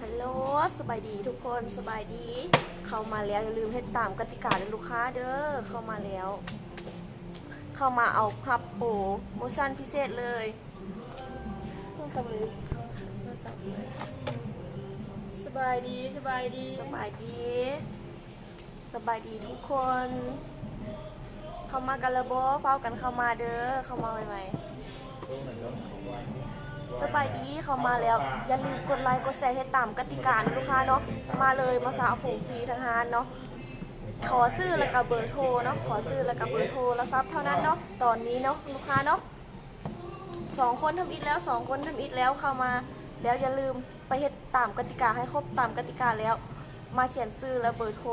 ຮັລໂຫຼ ສະບາຍດີທຸກຄົນ ສະບາຍດີ. ເຂົ້າມາແລ້ວຢ່າລືມເຮັດຕາມກະຕິກາເດີລູກຄ້າເດີ. ເຂົ້າມາແລ້ວ ເຂົ້າມາເອົາຮັບໂປຣໂມຊັນພິເສດເລີຍ. ໂທລະສັບເລີຍ ໂທລະສັບເລີຍ. ສະບາຍດີ ສະບາຍດີ ສະບາຍດີ ສະບາຍດີທຸກຄົນ. ເຂົ້າມາກັນແລ້ວບໍ່? ຟ້າວກັນເຂົ້າມາເດີ ເຂົ້າມາໄວໆ. ສະບາຍດີ ເຂົ້າມາແລ້ວ ຢ່າລືມກົດໄລ ກົດແຊ ເຮັດຕາມກະຕິການະລູກຄ້າເນາະ. ມາເລີຍ ມາສະຜົມຟຣີທາງຮ້ານເນາະ. ຂໍຊື່ແລ້ວກະເບີໂທເນາະ ຂໍຊື່ແລ້ວກະເບີໂທລະສັບເທົ່ານັ້ນເນາະ ຕອນນີ້ເນາະລູກຄ້າເນາະ. ສອງຄົນທຳອິດແລ້ວ ສອງຄົນທຳອິດແລ້ວ ເຂົ້າມາແລ້ວຢ່າລືມໄປເຮັດຕາມກະຕິກາ ໃຫ້ຄົບຕາມກະຕິກາແລ້ວ ມາຂຽນຊື່ ແລະ ເບີໂທ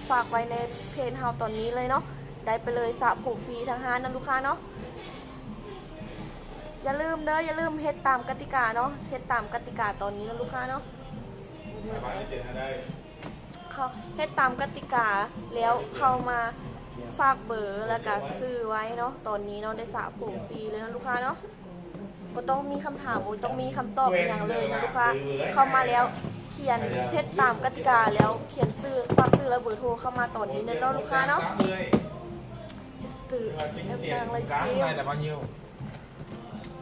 ຝາກໄວ້ໃນເພຈເຮົາຕອນນີ້ເລີຍເນາະ. ໄດ້ໄປເລີຍ ສະຜົມຟຣີທາງຮ້ານນະລູກຄ້າເນາະ. ຢ່າລືມເດີ ຢ່າລືມເຮັດຕາມກະຕິກາເນາະ ເຮັດຕາມກະຕິກາຕອນນີ້ນະລູກຄ້າເນາະ. ເຂົ້າ ເຮັດຕາມກະຕິກາແລ້ວເຂົ້າມາຝາກເບີ ແລ້ວກະຊື່ໄວ້ເນາະ ຕອນນີ້ເນາະ ໄດ້ສະຜົມຟຣີເລີຍນະລູກຄ້າເນາະ. ບໍ່ຕ້ອງມີຄຳຖາມ ບໍ່ຕ້ອງມີຄຳຕອບອີ່ຫຍັງເລີຍນະລູກຄ້າ. ເຂົ້າມາແລ້ວຂຽນ ເຮັດຕາມກະຕິກາແລ້ວຂຽນຊື່ ຝາກຊື່ ແລະ ເບີໂທເຂົ້າມາຕອນນີ້ເລີຍເນາະລູກຄ້າເນາະ. ຕື່ນ ແອບນາງລະຈິ້ມ.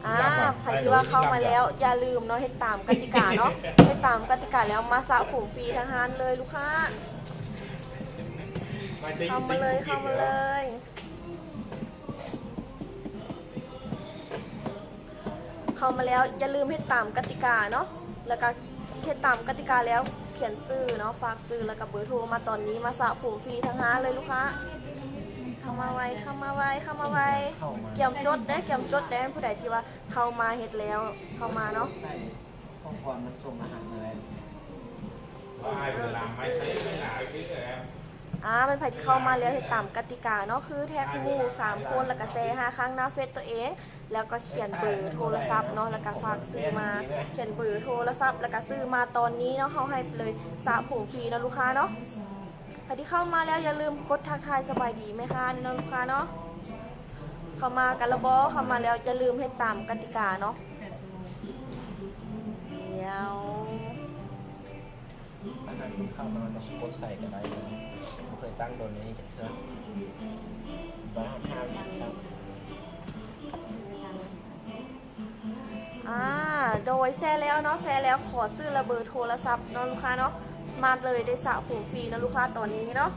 ອ່າ ໃຜທີ່ວ່າເຂົ້າມາແລ້ວ ຢ່າລືມເນາະ ເຮັດຕາມກະຕິກາເນາະ ເຮັດຕາມກະຕິກາແລ້ວມາສະຜົມຟຣີທາງຮ້ານເລີຍລູກຄ້າ. ເຂົ້າມາເລີຍ ເຂົ້າມາເລີຍ. ເຂົ້າມາແລ້ວຢ່າລືມເຮັດຕາມກະຕິກາເນາະ ແລ້ວກະເຮັດຕາມກະຕິກາແລ້ວຂຽນຊື່ເນາະ ຝາກຊື່ ແລ້ວກະເບີໂທມາຕອນນີ້ ມາສະຜົມຟຣີທາງຮ້ານເລີຍລູກຄ້າ. ເຂົ້າມາໄວ ເຂົ້າມາໄວ ເຂົ້າມາໄວ. ກຽມຈົດເດ້ ກຽມຈົດເດ້ ຜູ້ໃດທີ່ວ່າເຂົ້າມາເຮັດແລ້ວ ເຂົ້າມາເນາະ. ອ່າ ແມ່ນໃຜທີ່ເຂົ້າມາແລ້ວເຮັດຕາມກະຕິກາເນາະ ຄືແທັກໝູ່ສາມຄົນ ແລ້ວກະແຊຫ້າຄັ້ງໜ້າເຟສຕົວເອງ ແລ້ວກະຂຽນເບີໂທລະສັບເນາະ ແລ້ວກະຝາກຊື່ມາ ຂຽນເບີໂທລະສັບ ແລ້ວກະຊື່ມາຕອນນີ້ເນາະ ເຮົາໃຫ້ໄປເລີຍ ສະຜົມຟຣີເນາະລູກຄ້າເນາະ. ໃຜທີ່ເຂົ້າມາແລ້ວຢ່າລືມກົດທັກທາຍສະບາຍດີແມ່ຄ້າເນາະລູກຄ້າເນາະ. ເຂົ້າມາກັນແລ້ວບໍ່? ເຂົ້າມາແລ້ວຢ່າລືມເຮັດຕາມກະຕິກາເນາະ. ດຽວ ອັນນັ້ນເຂົ້າມາແລ້ວກໍກົດໃສ່ກໍໄດ້ ບໍ່ເຄີຍຕັ້ງໂດນນີ້ເທື່ອ ບໍ່ຫ້າມຕັ້ງ. ອ່າ ໂດຍ ແຊແລ້ວເນາະ ແຊແລ້ວ ຂໍຊື່ ແລະ ເບີໂທລະສັບເນາະລູກຄ້າເນາະ. ມາເລີຍ ໄດ້ສະຜົມຟຣີເນາະລູກຄ້າ ຕອນນີ້ເນາະ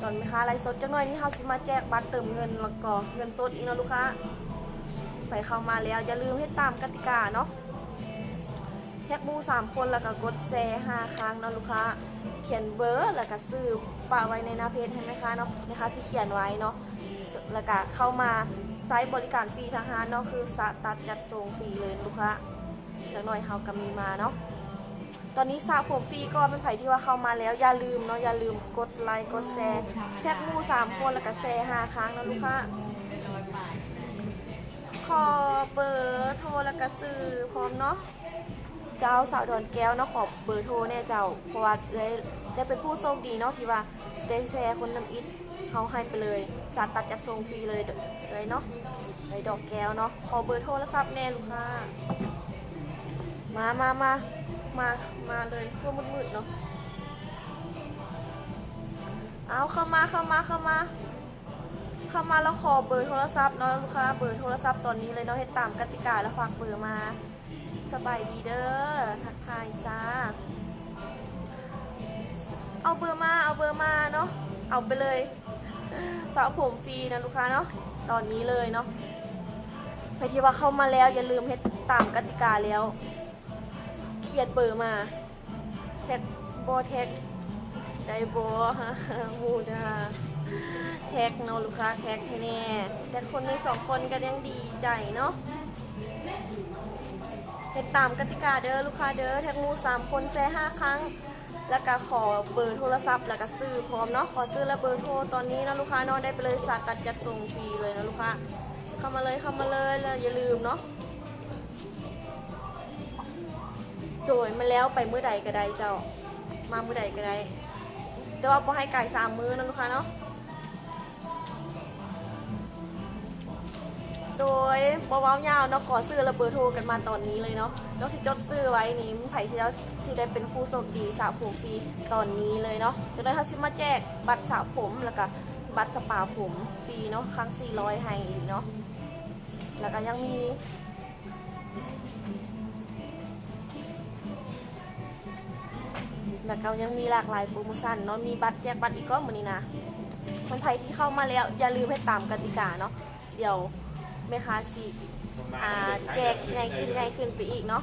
ຕອນແມ່ຄ້າໄລສົດ. ຈັກໜ້ອຍນີ້ເຮົາຊິມາແຈກບັດເຕີມເງິນ ແລ້ວກໍເງິນສົດອີກເນາະລູກຄ້າ. ໃຜເຂົ້າມາແລ້ວຢ່າລືມເຮັດຕາມກະຕິກາເນາະ ແທັກໝູ່ສາມຄົນ ແລ້ວກໍກົດແຊຫ້າຄັ້ງເນາະລູກຄ້າ. ຂຽນເບີ ແລ້ວກໍຊື່ປະໄວ້ໃນໜ້າເພຈໃຫ້ແມ່ຄ້າເນາະ ແມ່ຄ້າຊິຂຽນໄວ້ເນາະ. ແລ້ວກະເຂົ້າມາໃຊ້ບໍລິການຟຣີທາງຮ້ານເນາະ ຄືສະຕັດຈັດສົ່ງຟຣີເລີຍລູກຄ້າ. ຈັກໜ້ອຍເຮົາກະມີມາເນາະ. ຕອນນີ້ສະຜົມຟຣີກ່ອນ. ແມ່ນໃຜທີ່ວ່າເຂົ້າມາແລ້ວຢ່າລືມເນາະ ຢ່າລືມກົດໄລກົດແຊ ແທັກໝູ່ສາມຄົນ ແລ້ວກະແຊຫ້າຄັ້ງເນາະລູກຄ້າ. ຂໍເບີໂທ ແລ້ວກະຊື່ພ້ອມເນາະ. ເຈົ້າ ສາວດອນແກ້ວເນາະ ຂໍເບີໂທແດ່ເຈົ້າ ເພາະວ່າເອື້ອຍໄດ້ເປັນຜູ້ໂຊກດີເນາະ ທີ່ວ່າໄດ້ແຊຄົນທຳອິດ ເຮົາໃຫ້ໄປເລີຍ ສະຕັດຈັດສົ່ງຟຣີເລີຍເນາະ. ໄດ້ດອກແກ້ວເນາະ ຂໍເບີໂທລະສັບແດ່ລູກຄ້າ. ມາ ມາ ມາ ມາ ມາເລີຍ ຄືມືດໆເນາະ. ເອົາ ເຂົ້າມາ ເຂົ້າມາ ເຂົ້າມາ ເຂົ້າມາແລ້ວຂໍເບີໂທລະສັບເນາະລູກຄ້າ. ເບີໂທລະສັບຕອນນີ້ເລີຍເນາະ ເຮັດຕາມກະຕິກາແລ້ວຝາກເບີມາ. ສະບາຍດີເດີ ທັກທາຍຈ້າ. ເອົາເບີມາ ເອົາເບີມາເນາະ ເອົາໄປເລີຍ ສະຜົມຟຣີນະລູກຄ້າເນາະ ຕອນນີ້ເລີຍເນາະ. ໃຜທີ່ວ່າເຂົ້າມາແລ້ວຢ່າລືມເຮັດຕາມກະຕິກາແລ້ວ ຂຽນເບີມາ. ແທັກບໍ່ແທັກ ໄດ້ບໍ່? ໝູ່ທາ ແທັກເນາະລູກຄ້າ ແທັກໃຫ້ແດ່ ແທັກຄົນໜຶ່ງສອງຄົນກໍຍັງດີໃຈເນາະ. ເຮັດຕາມກະຕິກາເດີລູກຄ້າເດີ ແທັກໝູ່ສາມຄົນ ແຊຫ້າຄັ້ງ ແລ້ວກະຂໍເບີໂທລະສັບ ແລ້ວກະຊື່ພ້ອມເນາະ. ຂໍຊື່ ແລະ ເບີໂທຕອນນີ້ເນາະລູກຄ້າເນາະ ໄດ້ໄປເລີຍ ສະຕັດຈັດສົ່ງຟຣີເລີຍເນາະລູກຄ້າ. ເຂົ້າມາເລີຍ ເຂົ້າມາເລີຍ ແລ້ວຢ່າລືມເນາະ. ໂດຍ ມາແລ້ວໄປມື້ໃດກໍໄດ້ເຈົ້າ ມາມື້ໃດກໍໄດ້ ແຕ່ວ່າບໍ່ໃຫ້ກາຍສາມມື້ເນາະລູກຄ້າເນາະ. ໂດ ໂດຍບໍ່ເວົ້າຍາວເນາະ ຂໍຊື່ ແລະ ເບີໂທກັນມາຕອນນີ້ເລີຍເນາະ. ນ້ອງຊິຈົດຊື່ໄວ້ນີ້ ໃຜທີ່ ທີ່ໄດ້ເປັນຜູ້ໂຊກດີສະຜົມຟຣີຕອນນີ້ເລີຍເນາະ. ຈັກໜ້ອຍເຮົາຊິມາແຈກບັດສະຜົມ ແລ້ວກະບັດສະປາຜົມຟຣີເນາະ ຄັ້ງສີ່ຮ້ອຍໃຫ້ອີກເນາະ. ແລ້ວກະຍັງມີ ແລ້ວກໍຍັງມີຫຼາກຫຼາຍໂປຣໂມຊັນເນາະ ມີບັດແຈກບັດອີກກໍມື້ນີ້ນະ. ຄົນໃຜທີ່ເຂົ້າມາແລ້ວ ຢ່າລືມເຮັດຕາມກະຕິກາເນາະ. ດຽວແມ່ຄ້າຊິ ອ່າ ແຈກໃຫຍ່ຂຶ້ນ ໃຫຍ່ຂຶ້ນໄປອີກເນາະ.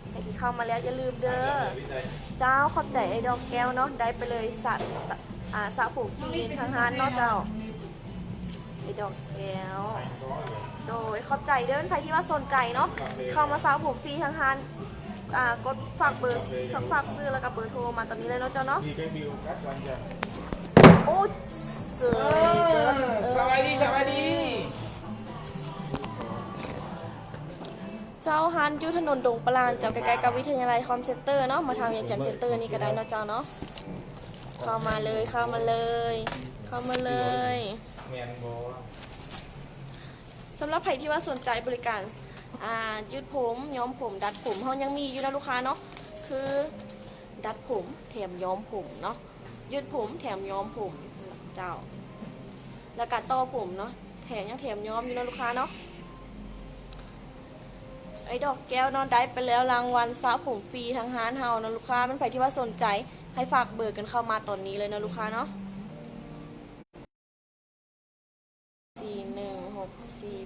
ໃຜທີ່ເຂົ້າມາແລ້ວຢ່າລືມເດີ. ເຈົ້າ ຂອບໃຈອ້າຍດອກແກ້ວເນາະ ໄດ້ໄປເລີຍສະ ອ່າ ສະຜົມຟຣີທາງຮ້ານເນາະເຈົ້າ. ໄອ້ດອກແກ້ວ ໂດຍ ຂອບໃຈເດີ. ໃຜທີ່ວ່າສົນໃຈເນາະ ເຂົ້າມາສະຜົມຟຣີທາງຮ້ານ ອ່າ ກົດຝາກເບີ ຝາກ ຝາກຊື່ ແລ້ວກໍເບີໂທມາຕອນນີ້ເລີຍເນາະເຈົ້າເນາະ. ໂອ້ ເຊີຍ ເອີ ສະບາຍດີ ສະບາຍດີ. ເຈົ້າ ຮ້ານຢູ່ຖະໜົນດົງປະລານເຈົ້າ ໃກ້ໆກັບວິທະຍາໄລຄອມເຊັນເຕີເນາະ. ມາທາງວຽງຈັນເຊັນເຕີນີ້ກໍໄດ້ເນາະເຈົ້າເນາະ. ເຂົ້າມາເລີຍ ເຂົ້າມາເລີຍ ເຂົ້າມາເລີຍ. ແມ່ນບໍ່? ສຳລັບໃຜທີ່ວ່າສົນໃຈບໍລິການ ອ່າ ຍືດຜົມ ຍ້ອມຜົມ ດັດຜົມ ເຮົາຍັງມີຢູ່ເນາະລູກຄ້າເນາະ. ຄືດັດຜົມແຖມຍ້ອມຜົມເນາະ ຍືດຜົມແຖມຍ້ອມຜົມເຈົ້າ ແລ້ວກະຕໍ່ຜົມເນາະ ແຖມ ຍັງແຖມຍ້ອມຢູ່ເນາະລູກຄ້າເນາະ. ໄອ້ດອກແກ້ວເນາະ ໄດ້ໄປແລ້ວລາງວັນສະຜົມຟຣີທາງຮ້ານເຮົາເນາະລູກຄ້າ. ແມ່ນໃຜທີ່ວ່າສົນໃຈ ໃຫ້ຝາກເບີກັນເຂົ້າມາຕອນນີ້ເລີຍເນາະລູກຄ້າເນາະ. ສີ່ ໜຶ່ງ ຫົກ ສີ່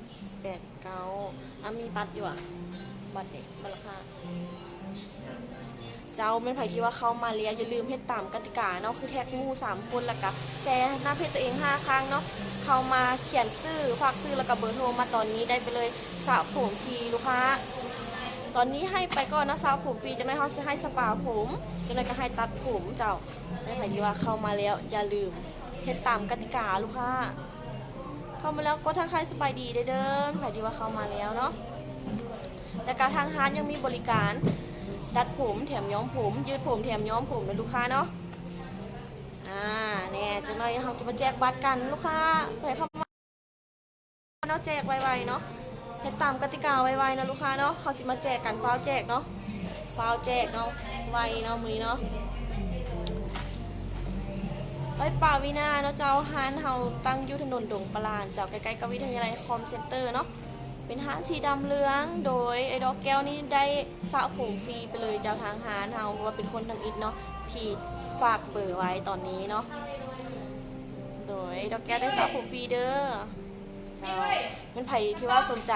ແປດ ເກົ້າ ອ່າ ມີບັດຢູ່ຫວາ? ບັດນີ້ ບັດລາຄາ ເຈົ້າ ແມ່ນໃຜທີ່ວ່າເຂົ້າມາແລ້ວ ຢ່າລືມເຮັດຕາມກະຕິກາເນາະ ຄືແທັກໝູ່ສາມຄົນ ແລ້ວກະແຊໜ້າເພຈຕົວເອງຫ້າຄັ້ງເນາະ. ເຂົ້າມາຂຽນຊື່ ຝາກຊື່ ແລ້ວກະເບີໂທມາຕອນນີ້ ໄດ້ໄປເລີຍສະຜົມຟຣີລູກຄ້າ. ຕອນນີ້ໃຫ້ໄປກ່ອນເນາະ ສະຜົມຟຣີ ຈັກໜ້ອຍເຮົາຊິໃຫ້ສະປາຜົມ ຈັກໜ້ອຍກະໃຫ້ຕັດຜົມເຈົ້າ. ແມ່ນໃຜທີ່ວ່າເຂົ້າມາແລ້ວ ຢ່າລືມເຮັດຕາມກະຕິກາລູກຄ້າ. ເຂົ້າມາແລ້ວກົດທັກທາຍສະບາຍດີໄດ້ເດີ ໃຜທີ່ວ່າເຂົ້າມາແລ້ວເນາະ. ແລ້ວກະທາງຮ້ານຍັງມີບໍລິການດັດຜົມແຖມຍ້ອມຜົມ ຍືດຜົມແຖມຍ້ອມຜົມເນາະລູກຄ້າເນາະ. ອ່າ ແນ່ ຈັກໜ້ອຍເຮົາຈະມາແຈກບັດກັນລູກຄ້າ. ໃຜເຂົ້າມາເນາະ ແຈກໄວໆເນາະ ເຮັດຕາມກະຕິກາໄວໆເນາະລູກຄ້າເນາະ. ເຮົາຊິມາແຈກກັນ ຟ້າວແຈກເນາະ ຟ້າວແຈກເນາະ ໄວເນາະມື້ນີ້ເນາະ. ເອີຍ ປາວີນາເນາະເຈົ້າ. ຮ້ານເຮົາຕັ້ງຢູ່ຖະໜົນດົງປະລານເຈົ້າ ໃກ້ໆກັບວິທະຍາໄລຄອມເຊັນເຕີເນາະ. ເປັນຮ້ານສີດຳເຫຼືອງ ໂດຍໄອ້ດອກແກ້ວນີ້ໄດ້ສະຜົມຟຣີໄປເລີຍເຈົ້າ. ທາງຮ້ານເຮົາ ເພາະວ່າເປັນຄົນທຳອິດເນາະ ທີ່ຝາກເບີໄວ້ຕອນນີ້ເນາະ. ໂດຍດອກແກ້ວໄດ້ສະຜົມຟຣີເດີ. ເຈົ້າ ແມ່ນໃຜທີ່ວ່າສົນໃຈ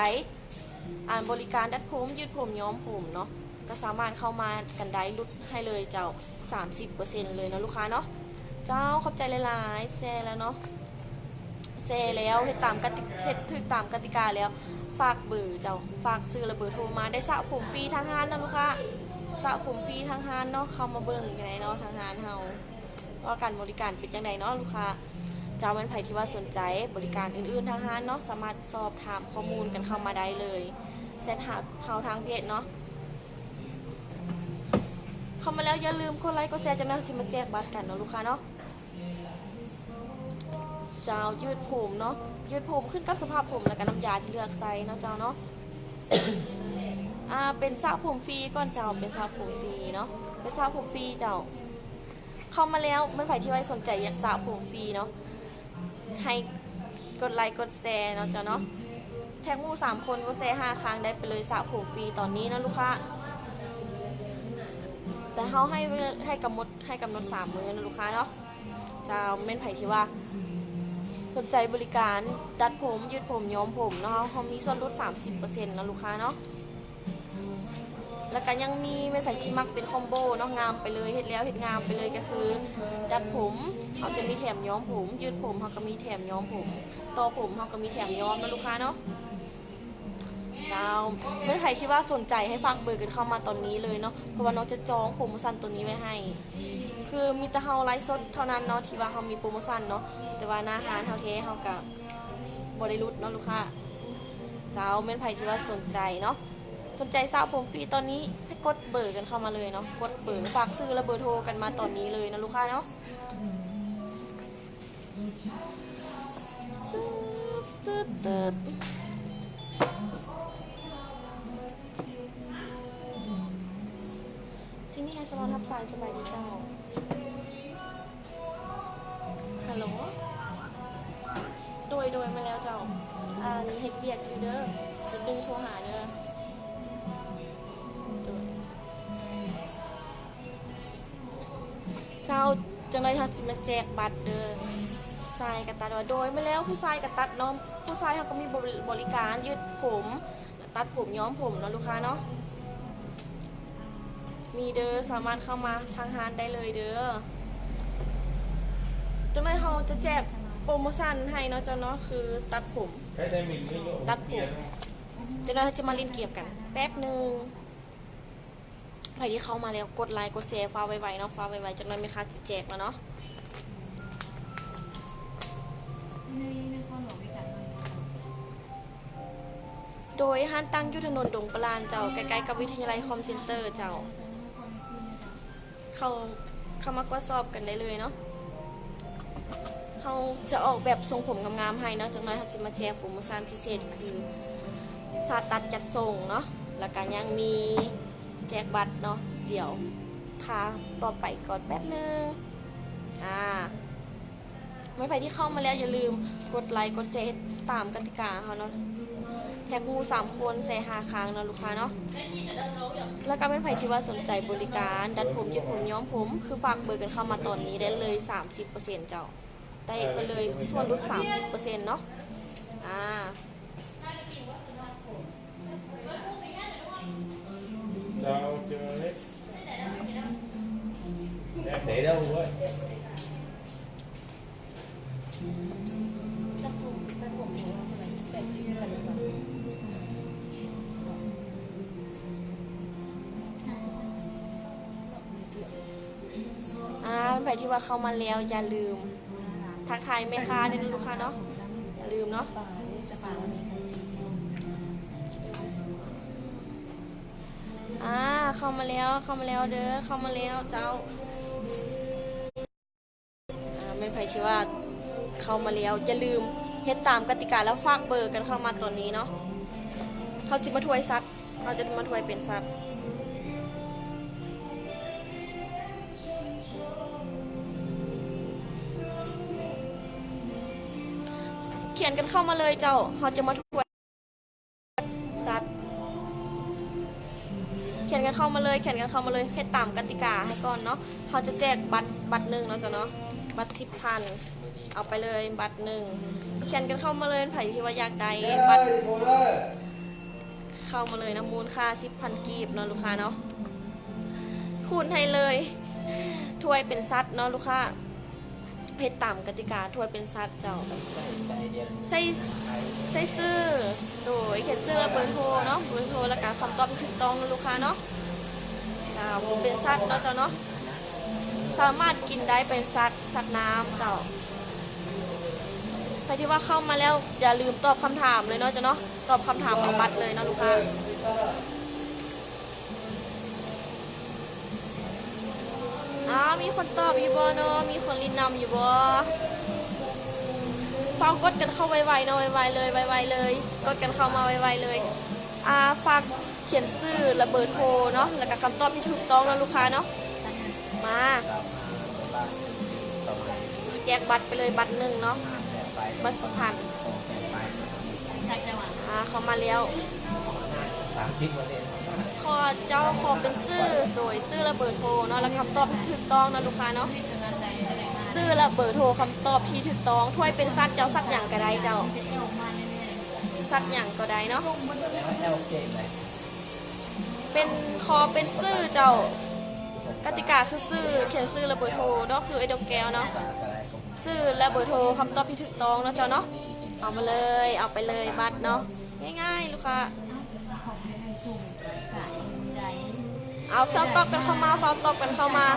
ອ່າ ບໍລິການດັດຜົມ ຍືດຜົມ ຍ້ອມຜົມເນາະ ກໍສາມາດເຂົ້າມາກັນໄດ້ ຫຼຸດໃຫ້ເລີຍເຈົ້າ ສາມສິບເປີເຊັນເລີຍເນາະລູກຄ້າເນາະ. ເຈົ້າ ຂອບໃຈຫຼາຍໆ ແຊແລ້ວເນາະ ແຊແລ້ວ ເຮັດຕາມກະຕິ ເຮັດຖືກຕາມກະຕິກາແລ້ວ ຝາກເບີເຈົ້າ ຝາກຊື່ ແລະ ເບີໂທມາ ໄດ້ສະຜົມຟຣີທາງຮ້ານເນາະລູກຄ້າ ສະຜົມຟຣີທາງຮ້ານເນາະ. ເຂົ້າມາເບິ່ງກັນໄດ້ເນາະ ທາງຮ້ານເຮົາ ວ່າການບໍລິການເປັນຈັ່ງໃດເນາະລູກຄ້າ. ເຈົ້າ ແມ່ນໃຜທີ່ວ່າສົນໃຈບໍລິການອື່ນໆທາງຮ້ານເນາະ ສາມາດສອບຖາມຂໍ້ມູນກັນເຂົ້າມາໄດ້ເລີຍ ແຊັດຫາເຮົາທາງເພຈເນາະ. ເຂົ້າມາແລ້ວຢ່າລືມກົດໄລກົດແຊ ຈັກໜ້ອຍເຮົາຊິມາແຈກບັດກັນເນາະລູກຄ້າເນາະ. ເຈົ້າ ຍືດຜົມເນາະ ຍືດຜົມຂຶ້ນກັບສະພາບຜົມ ແລ້ວກະນ້ຳຢາທີ່ເລືອກໃຊ້ເນາະເຈົ້າເນາະ. ອ່າ ເປັນສະຜົມຟຣີກ່ອນເຈົ້າ ເປັນສະຜົມຟຣີເນາະ ເປັນສະຜົມຟຣີເຈົ້າ. ເຂົ້າມາແລ້ວ ແມ່ນໃຜທີ່ວ່າສົນໃຈຢາກສະຜົມຟຣີເນາະ ໃຫ້ກົດໄລກົດແຊເນາະເຈົ້າເນາະ. ແທັກໝູ່ສາມຄົນ ກົດແຊຫ້າຄັ້ງ ໄດ້ໄປເລີຍສະຜົມຟຣີຕອນນີ້ເນາະລູກຄ້າ. ແຕ່ເຮົາໃຫ້ ໃຫ້ກຳນົດ ໃຫ້ກຳນົດສາມມື້ເນາະລູກຄ້າເນາະ. ເຈົ້າ ແມ່ນໃຜທີ່ວ່າສົນໃຈບໍລິການດັດຜົມ ຍືດຜົມ ຍ້ອມຜົມເນາະ ເຮົາມີສ່ວນຫຼຸດສາມສິບເປີເຊັນເນາະລູກຄ້າເນາະ. ແລ້ວກະຍັງມີແມ່ນໃຜທີ່ມັກເປັນຄອມໂບເນາະ ງາມໄປເລີຍ ເຮັດແລ້ວເຮັດງາມໄປເລີຍ ກໍຄືດັດຜົມ ເຮົາຈະມີແຖມຍ້ອມຜົມ ຍືດຜົມ ເຮົາກໍມີແຖມຍ້ອມຜົມ ຕໍ່ຜົມ ເຮົາກໍມີແຖມຍ້ອມເນາະລູກຄ້າເນາະ. ເຈົ້າ ແມ່ນໃຜທີ່ວ່າສົນໃຈໃຫ້ຝາກເບີກັນເຂົ້າມາຕອນນີ້ເລີຍເນາະ ເພາະວ່ານ້ອງຈະຈອງໂປຣໂມຊັນໂຕນີ້ໄວ້ໃຫ້. ຄືມີແຕ່ເຮົາໄລຟ໌ສົດເທົ່ານັ້ນເນາະ ທີ່ວ່າເຮົາມີໂປຣໂມຊັນເນາະ ແຕ່ວ່າໜ້າຮ້ານເຮົາແທ້ເຮົາກະບໍ່ໄດ້ຫຼຸດເນາະລູກຄ້າ. ເຈົ້າ ແມ່ນໃຜທີ່ວ່າສົນໃຈເນາະ ສົນໃຈສະຜົມຟຣີຕອນນີ້ ໃຫ້ກົດເບີກັນເຂົ້າມາເລີຍເນາະ ກົດເບີ ຝາກຊື່ ແລະ ເບີໂທກັນມາຕອນນີ້ເລີຍເນາະລູກຄ້າເນາະ. ຕຶດໆ ຊິມີໃຫ້ສະມານຮັບສາຍ. ສະບາຍດີເຈົ້າ. ຮັລໂຫຼ. ໂດຍ ໂດຍ ມາແລ້ວເຈົ້າ. ອັນ ເຮັດວຽກຢູ່ເດີ. ແປັບໜຶ່ງໂທຫາເດີ. ໂດຍ. ເຈົ້າ, ຈັ່ງໃດເຮົາຊິມາແຈກບັດເດີ. ຊາຍກະຕັດວ່າ ໂດຍ ມາແລ້ວ. ຜູ້ຊາຍກະຕັດເນາະ. ຜູ້ຊາຍເຮົາກະມີບໍ ບໍລິການຍືດຜົມ, ຕັດຜົມ, ຍ້ອມຜົມເນາະ ລູກຄ້າເນາະ. ມີເດີ, ສາມາດເຂົ້າມາທາງຮ້ານໄດ້ເລີຍເດີ. ຈັ່ງໃດເຮົາຈະແຈກໂປຣໂມຊັນໃຫ້ເນາະເຈົ້າເນາະ, ຄືຕັດຜົມ, ຕັດຜົມ. ຈັ່ງໃດເຮົາຈະມາຫຼິ້ນເກມກັນແປັບໜຶ່ງ. ໃຜທີ່ເຂົ້າມາແລ້ວ ກົດໄລ ກົດແຊ ຟ້າວໄວໆເນາະ, ຟ້າວໄວໆ ຈັກໜ້ອຍແມ່ຄ້າຊິແຈກແລ້ວເນາະ. ໂດຍຮ້ານຕັ້ງຢູ່ຖະໜົນດົງປະລານເຈົ້າ, ໃກ້ໆກັບວິທະຍາໄລຄອມເຊັນເຕີເຈົ້າ. ເຂົ້າ ເຂົ້າມາກວດສອບກັນໄດ້ເລີຍເນາະ. ເຮົາຈະອອກແບບຊົງຜົມງາມໆໃຫ້ເນາະ, ຈັກໜ້ອຍເຮົາຊິມາແຈກໂປຣໂມຊັນພິເສດ ຄືຊາຕັດຈັດສົ່ງເນາະ, ແລ້ວກະຍັງມີແຈກບັດເນາະ. ດຽວຖ້າຕໍ່ໄປກ່ອນແປັບໜຶ່ງ. ອາ ແມ່ນໃຜທີ່ເຂົ້າມາແລ້ວ ຢ່າລືມກົດໄລ ກົດແຊ ເຮັດຕາມກະຕິກາເຮົາເນາະ. ແທັກໝູ່ສາມຄົນ ແຊຫ້າຄັ້ງເນາະ ລູກຄ້າເນາະ. ແລ້ວກະແມ່ນໃຜທີ່ວ່າສົນໃຈບໍລິການດັດຜົມ, ຍືດຜົມ, ຍ້ອມຜົມ ຄືຝາກເບີກັນເຂົ້າມາຕອນນີ້ໄດ້ເລີຍ ສາມສິບເປີເຊັນເຈົ້າ. ໄດ້ໄປເລີຍສ່ວນຫຼຸດສາມສິບເປີເຊັນເນາະ. ອາ ເຈົ້າ ເຈີເລີຍ. ອາ ໃຜທີ່ວ່າເຂົ້າມາແລ້ວ ຢ່າລືມທັກທາຍແມ່ຄ້າແດ່ເນາະ ລູກຄ້າເນາະ, ຢ່າລືມເນາະ. ອາ ເຂົ້າມາແລ້ວ ເຂົ້າມາແລ້ວເດີ ເຂົ້າມາແລ້ວເຈົ້າ. ອາ ແມ່ນໃຜທີ່ວ່າເຂົ້າມາແລ້ວ ຢ່າລືມເຮັດຕາມກະຕິກາ ແລ້ວຝາກເບີກັນເຂົ້າມາຕອນນີ້ເນາະ. ເຮົາຊິມາທວຍສັດ ເຮົາຈະມາທວຍເປັນສັດ. ຂຽນກັນເຂົ້າມາເລີຍເຈົ້າ, ເຮົາຈະມາທວຍ ສັດ. ຂຽນກັນເຂົ້າມາເລີຍ ຂຽນກັນເຂົ້າມາເລີຍ, ເຮັດຕາມກະຕິກາໃຫ້ກ່ອນເນາະ. ເຮົາຈະແຈກບັດ ບັດໜຶ່ງເນາະເຈົ້າເນາະ, ບັດສິບພັນ ເອົາໄປເລີຍບັດໜຶ່ງ. ຂຽນກັນເຂົ້າມາເລີຍ ໃຜທີ່ວ່າຢາກໄດ້ບັດ ເຂົ້າມາເລີຍເນາະ, ມູນຄ່າສິບພັນກີບເນາະ ລູກຄ້າເນາະ. ຄູນໃຫ້ເລີຍ ທວຍເປັນສັດເນາະ ລູກຄ້າ. ເຮັດຕາມກະຕິກາ ທວຍເປັນສັດເຈົ້າ. ໃສ່ ໃສ່ຊື່ ໂດຍ ຂຽນຊື່ ແລະ ເບີໂທເນາະ, ເບີໂທ ແລ້ວກະຄຳຕອບທີ່ຖືກຕ້ອງເນາະ ລູກຄ້າເນາະ. ເຈົ້າ ເປັນສັດເນາະເຈົ້າເນາະ, ສາມາດກິນໄດ້ ເປັນສັດ ສັດນ້ຳເຈົ້າ. ໃຜທີ່ວ່າເຂົ້າມາແລ້ວ ຢ່າລືມຕອບຄຳຖາມເລີຍເນາະເຈົ້າເນາະ, ຕອບຄຳຖາມເອົາບັດເລີຍເນາະ ລູກຄ້າ. ອ້າວ ມີຄົນຕອບຢູ່ບໍ່ເນາະ? ມີຄົນຫຼິ້ນນຳຢູ່ບໍ່? ຟ້າວກົດກັນເຂົ້າໄວໆເນາະ, ໄວໆເລີຍ ໄວໆເລີຍ, ກົດກັນເຂົ້າມາໄວໆເລີຍ. ອາ ຝາກຂຽນຊື່ ແລະ ເບີໂທເນາະ, ແລ້ວກະຄຳຕອບທີ່ຖືກຕ້ອງເນາະ ລູກຄ້າເນາະ. ມາ ແຈກບັດໄປເລີຍບັດໜຶ່ງເນາະ, ບັດສຳຄັນ. ອາ ເຂົ້າມາແລ້ວ ຂໍເຈົ້າ ຂໍເປັນຊື່ ໂດຍ ຊື່ ແລະ ເບີໂທເນາະ ແລະ ຄຳຕອບທີ່ຖືກຕ້ອງເນາະ ລູກຄ້າເນາະ. ຊື່ ແລະ ເບີໂທ ຄຳຕອບທີ່ຖືກຕ້ອງ. ທວຍເປັນສັດເຈົ້າ, ສັດຫຍັງກະໄດ້ເຈົ້າ, ສັດຫຍັງກະໄດ້ເນາະ. ເປັນ ຂໍເປັນຊື່ເຈົ້າ. ກະຕິກາຄືຊື່ ຂຽນຊື່ ແລະ ເບີໂທເນາະ, ຄືໄອ້ດອກແກ້ວເນາະ. ຊື່ ແລະ ເບີໂທ ຄຳຕອບທີ່ຖືກຕ້ອງເນາະເຈົ້າເນາະ. ເອົາມາເລີຍ ເອົາໄປເລີຍບັດເນາະ, ງ່າຍໆ ລູກຄ້າ. ເອົາ ຟ້າວຕອບກັນເຂົ້າມາ ຟ້າວຕອບກັນເຂົ້າມາ.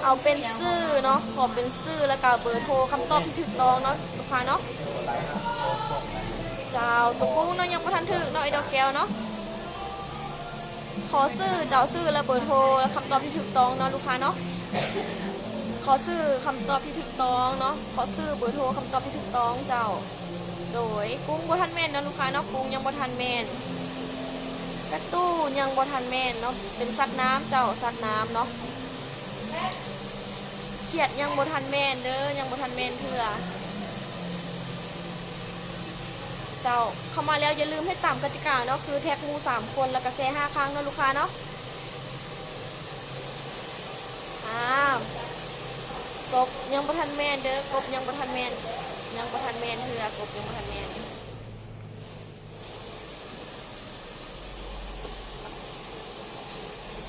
ເອົາເປັນຊື່ເນາະ, ຂໍເປັນຊື່ ແລ້ວກະເບີໂທ ຄຳຕອບທີ່ຖືກຕ້ອງເນາະ ລູກຄ້າເນາະ. ເຈົ້າ ຕົກລົງເນາະ, ຍັງບໍ່ທັນຖືກເນາະ ໄອ້ດອກແກ້ວເນາະ. ຂໍຊື່ເຈົ້າ, ຊື່ ແລະ ເບີໂທ ແລະ ຄຳຕອບທີ່ຖືກຕ້ອງເນາະ ລູກຄ້າເນາະ. ຂໍຊື່ ຄຳຕອບທີ່ຖືກຕ້ອງເນາະ, ຂໍຊື່ ເບີໂທ ຄຳຕອບທີ່ຖືກຕ້ອງເຈົ້າ. ໂດຍ ກຸ້ງບໍ່ທັນແມ່ນເນາະລູກຄ້າເນາະ, ກຸ້ງຍັງບໍ່ທັນແມ່ນ, ກະຕູຍັງບໍ່ທັນແມ່ນເນາະ, ເປັນສັດນ້ຳເຈົ້າ, ສັດນ້ຳເນາະ. ຂຽດຍັງບໍ່ທັນແມ່ນເດີ, ຍັງບໍ່ທັນແມ່ນເທື່ອເຈົ້າ. ເຂົ້າມາແລ້ວຢ່າລືມເຮັດຕາມກະຕິກາເນາະ, ຄືແທັກໝູ່ສາມຄົນ ແລ້ວກະແຊຫ້າຄັ້ງເນາະລູກຄ້າເນາະ. ອ້າວ ກົບຍັງບໍ່ທັນແມ່ນເດີ, ກົບຍັງບໍ່ທັນແມ່ນ, ຍັງບໍ່ທັນແມ່ນເທື່ອ, ກົບຍັງບໍ່ທັນແມ່ນ.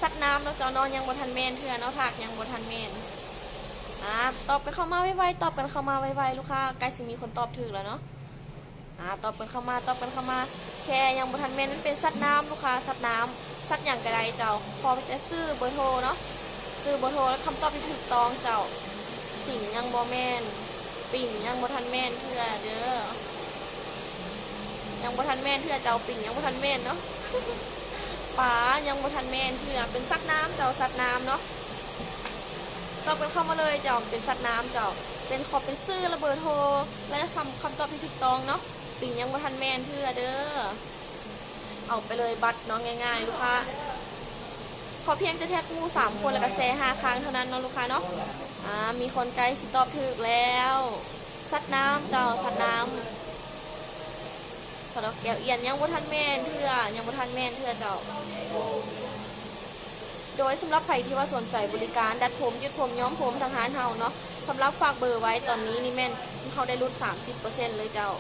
ສັດນ້ຳເນາະເຈົ້າເນາະ, ຍັງບໍ່ທັນແມ່ນເທື່ອເນາະ, ທາດຍັງບໍ່ທັນແມ່ນ. ອາ ຕອບກັນເຂົ້າມາໄວໆ, ຕອບກັນເຂົ້າມາໄວໆ ລູກຄ້າ, ໃກ້ຊິມີຄົນຕອບຖືກແລ້ວເນາະ. ອາ ຕອບກັນເຂົ້າມາ, ຕອບກັນເຂົ້າມາ. ແຄ່ຍັງບໍ່ທັນແມ່ນ, ມັນເປັນສັດນ້ຳລູກຄ້າ, ສັດນ້ຳ, ສັດຫຍັງກະໄດ້ເຈົ້າ, ຂໍແຕ່ຊື່ເບີໂທເນາະ, ຊື່ເບີໂທ ແລະ ຄຳຕອບທີ່ຖືກຕ້ອງເຈົ້າ. ສິງຍັງບໍ່ແມ່ນ, ປິງຍັງບໍ່ທັນແມ່ນເທື່ອເດີ, ຍັງບໍ່ທັນແມ່ນເທື່ອເຈົ້າ, ປິງຍັງບໍ່ທັນແມ່ນເນາະ. ປາຍັງບໍ່ທັນແມ່ນເທື່ອ, ເປັນສັດນ້ຳເຈົ້າ, ສັດນ້ຳເນາະ. ຕອບກັນເຂົ້າມາເລີຍເຈົ້າ, ເປັນສັດນ້ຳເຈົ້າ, ເປັນ ຂໍເປັນຊື່ ແລະ ເບີໂທ ແລະ ຄຳ ຄຳຕອບທີ່ຖືກຕ້ອງເນາະ. ປິງຍັງບໍ່ທັນແມ່ນເທື່ອເດີ. ເອົາໄປເລີຍບັດເນາະ, ງ່າຍໆ ລູກຄ້າ. ຂໍພຽງແຕ່ແທັກໝູ່ສາມຄົນ ແລ້ວກະແຊຫ້າຄັ້ງເທົ່ານັ້ນເນາະ ລູກຄ້າເນາະ. ອາ ມີຄົນໃກ້ຊິຕອບຖືກແລ້ວ. ສັດນ້ຳເຈົ້າ, ສັດນ້ຳ. ສະດອກແກ້ວອຽນຍັງບໍ່ທັນແມ່ນເທື່ອ, ຍັງບໍ່ທັນແມ່ນເທື່ອເຈົ້າ. ໂດຍສຳລັບໃຜທີ່ວ່າສົນໃຈບໍລິການດັດຜົມ, ຍືດຜົມ, ຍ້ອມຜົມ ທາງຮ້ານເຮົາເນາະ, ສຳລັບຝາກເບີໄວ້ຕອນນີ້ນີ້ແມ່ນເຮົາໄດ້ຫຼຸດສາມສິບເປີເຊັນເລີຍເຈົ້າ.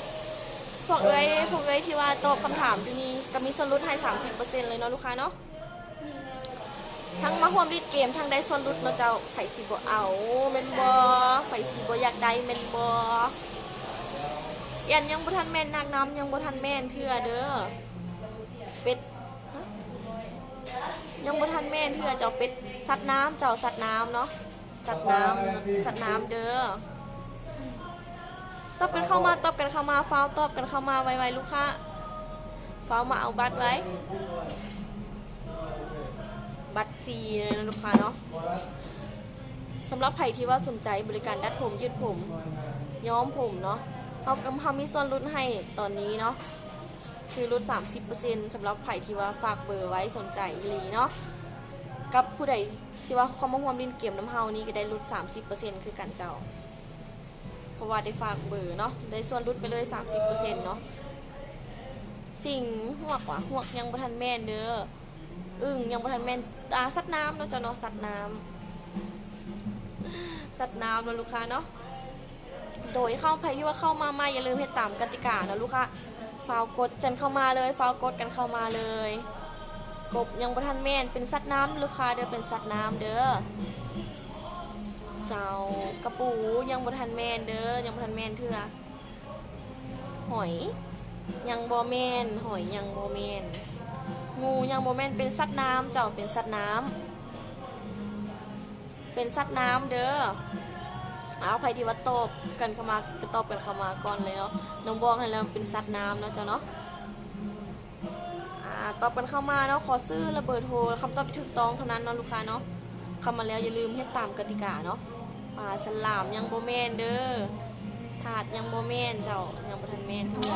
ພວກເອື້ອຍ, ພວກເອື້ອຍທີ່ວ່າຕອບຄຳຖາມຢູ່ນີ້ກະມີສ່ວນຫຼຸດໃຫ້ສາມສິບເປີເຊັນເລີຍເນາະ ລູກຄ້າເນາະ. ທັງມາຮ່ວມຫຼິ້ນເກມ ທັງໄດ້ສ່ວນຫຼຸດເນາະເຈົ້າ. ໃຜຊິບໍ່ເອົາແມ່ນບໍ່? ໃຜຊິບໍ່ຢາກໄດ້ແມ່ນບໍ່? ອຽນຍັງບໍ່ທັນແມ່ນ, ນາກນ້ຳຍັງບໍ່ທັນແມ່ນເທື່ອເດີ. ເປັດ ຍັງບໍ່ທັນແມ່ນເທື່ອເຈົ້າ, ເປັດ ສັດນ້ຳເຈົ້າ, ສັດນ້ຳເນາະ, ສັດນ້ຳ, ສັດນ້ຳເດີ. ຕອບກັນເຂົ້າມາ, ຕອບກັນເຂົ້າມາ, ຟ້າວຕອບກັນເຂົ້າມາໄວໆ ລູກຄ້າ, ຟ້າວມາເອົາບັດໄວ. ບັດຟຣີເລີຍເນາະ ລູກຄ້າເນາະ. ສຳລັບໃຜທີ່ວ່າສົນໃຈບໍລິການດັດຜົມ, ຍືດຜົມ, ຍ້ອມຜົມເນາະ, ເຮົາກະ ເຮົາມີສ່ວນຫຼຸດໃຫ້ຕອນນີ້ເນາະ. ຄືຫຼຸດສາມສິບເປີເຊັນ ສຳລັບໃຜທີ່ວ່າຝາກເບີໄວ້ສົນໃຈອີ່ຫຼີເນາະ, ກັບຜູ້ໃດທີ່ວ່າເຂົ້າມາຮ່ວມຫຼິ້ນເກມນຳເຮົານີ້ກະໄດ້ຫຼຸດສາມສິບເປີເຊັນຄືກັນເຈົ້າ, ເພາະວ່າໄດ້ຝາກເບີເນາະ, ໄດ້ສ່ວນຫຼຸດໄປເລີຍສາມສິບເປີເຊັນເນາະ. ສິງ ຮວກ ຫວາ ຮວກຍັງບໍ່ທັນແມ່ນເດີ. ອຶ່ງຍັງບໍ່ທັນແມ່ນ. ອາ ສັດນ້ຳເນາະເຈົ້າເນາະ, ສັດນ້ຳ, ສັດນ້ຳເນາະ ລູກຄ້າເນາະ. ໂດຍເຂົ້າ ໃຜທີ່ວ່າເຂົ້າມາໃໝ່ ຢ່າລືມເຮັດຕາມກະຕິກາເນາະລູກຄ້າ. ຟ້າວກົດກັນເຂົ້າມາເລີຍ, ຟ້າວກົດກັນເຂົ້າມາເລີຍ. ກົບຍັງບໍ່ທັນແມ່ນ, ເປັນສັດນ້ຳລູກຄ້າເດີ, ເປັນສັດນ້ຳເດີ. ເຈົ້າ ກະປູຍັງບໍ່ທັນແມ່ນເດີ, ຍັງບໍ່ທັນແມ່ນເທື່ອ. ຫອຍຍັງບໍ່ແມ່ນ, ຫອຍຍັງບໍ່ແມ່ນ. ງູຍັງບໍ່ແມ່ນ, ເປັນສັດນ້ຳເຈົ້າ, ເປັນສັດນ້ຳ. ເປັນສັດນ້ຳເດີ. ອ້າວ ໃຜທີ່ວ່າຕອບກັນເຂົ້າມາ ກະຕອບກັນເຂົ້າມາກ່ອນເລີຍເນາະ, ນ້ອງບອກໃຫ້ແລ້ວເປັນສັດນ້ຳເນາະເຈົ້າເນາະ. ອາ ຕອບກັນເຂົ້າມາເນາະ, ຂໍຊື່ ແລະ ເບີໂທ ຄຳຕອບທີ່ຖືກຕ້ອງເທົ່ານັ້ນເນາະ ລູກຄ້າເນາະ. ເຂົ້າມາແລ້ວຢ່າລືມເຮັດຕາມກະຕິກາເນາະ. ປາສະຫຼາມຍັງບໍ່ແມ່ນເດີ, ທາດຍັງບໍ່ແມ່ນເຈົ້າ, ຍັງບໍ່ທັນແມ່ນເທື່ອ.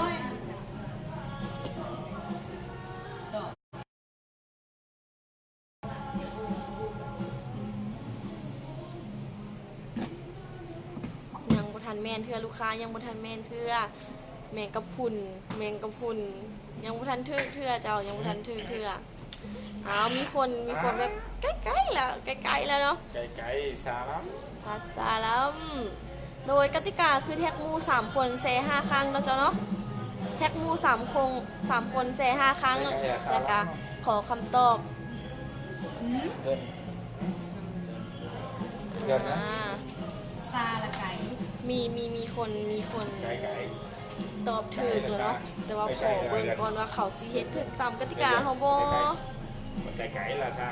ຍັງບໍ່ທັນແມ່ນເທື່ອລູກຄ້າ, ຍັງບໍ່ທັນແມ່ນເທື່ອ. ແມງກະພຸ່ນ, ແມງກະພຸ່ນ, ຍັງບໍ່ທັນຖືກເທື່ອເຈົ້າ, ຍັງບໍ່ທັນຖືກເທື່ອ. ອ້າວ ມີຄົນ ມີຄົນແບບໃກ້ໆແລ້ວ, ໃກ້ໆແລ້ວເນາະ, ໃກ້ໆ ຊາລຳ ຊາລຳ. ໂດຍກະຕິກາຄືແທັກໝູ່ສາມຄົນແຊຫ້າຄັ້ງເນາະເຈົ້າເນາະ, ແທັກໝູ່ສາມຄົນ ສາມຄົນແຊຫ້າຄັ້ງ, ແລ້ວກະຂໍຄຳຕອບ. ເກີນ ເກີນນະ ອາ ຊາລະໄກ ມີ ມີ ມີຄົນ ມີຄົນ ໄກ ໄກ ຕອບຖືກແລ້ວເນາະ, ແຕ່ວ່າຂໍເບິ່ງກ່ອນວ່າເຂົາຊິເຮັດຖືກຕາມກະຕິກາເຮົາບໍ່? ໄກ ໄກ ລາຊາ.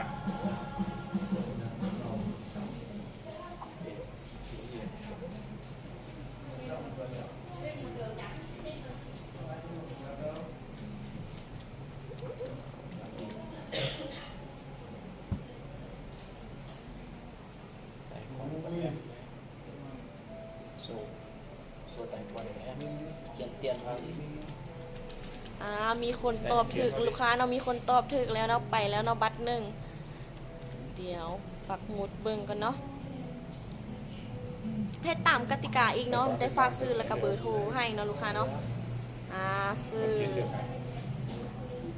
ໂຊ ໂຊໄຕກ່ອນແຫຼະ ກຽນຕຽ ອ່າ ມີຄົນຕອບຖືກ ລູກຄ້າເນາະ ມີຄົນຕອບຖືກແລ້ວເນາະ ໄປແລ້ວເນາະ ບັດໜຶ່ງ. ດຽວປັກໝຸດເບິ່ງກ່ອນເນາະ ເຮັດຕາມກະຕິກາອີກເນາະ ໄດ້ຝາກຊື່ແລ້ວກະເບີໂທໃຫ້ເນາະ ລູກຄ້າເນາະ. ອ່າ ຊື່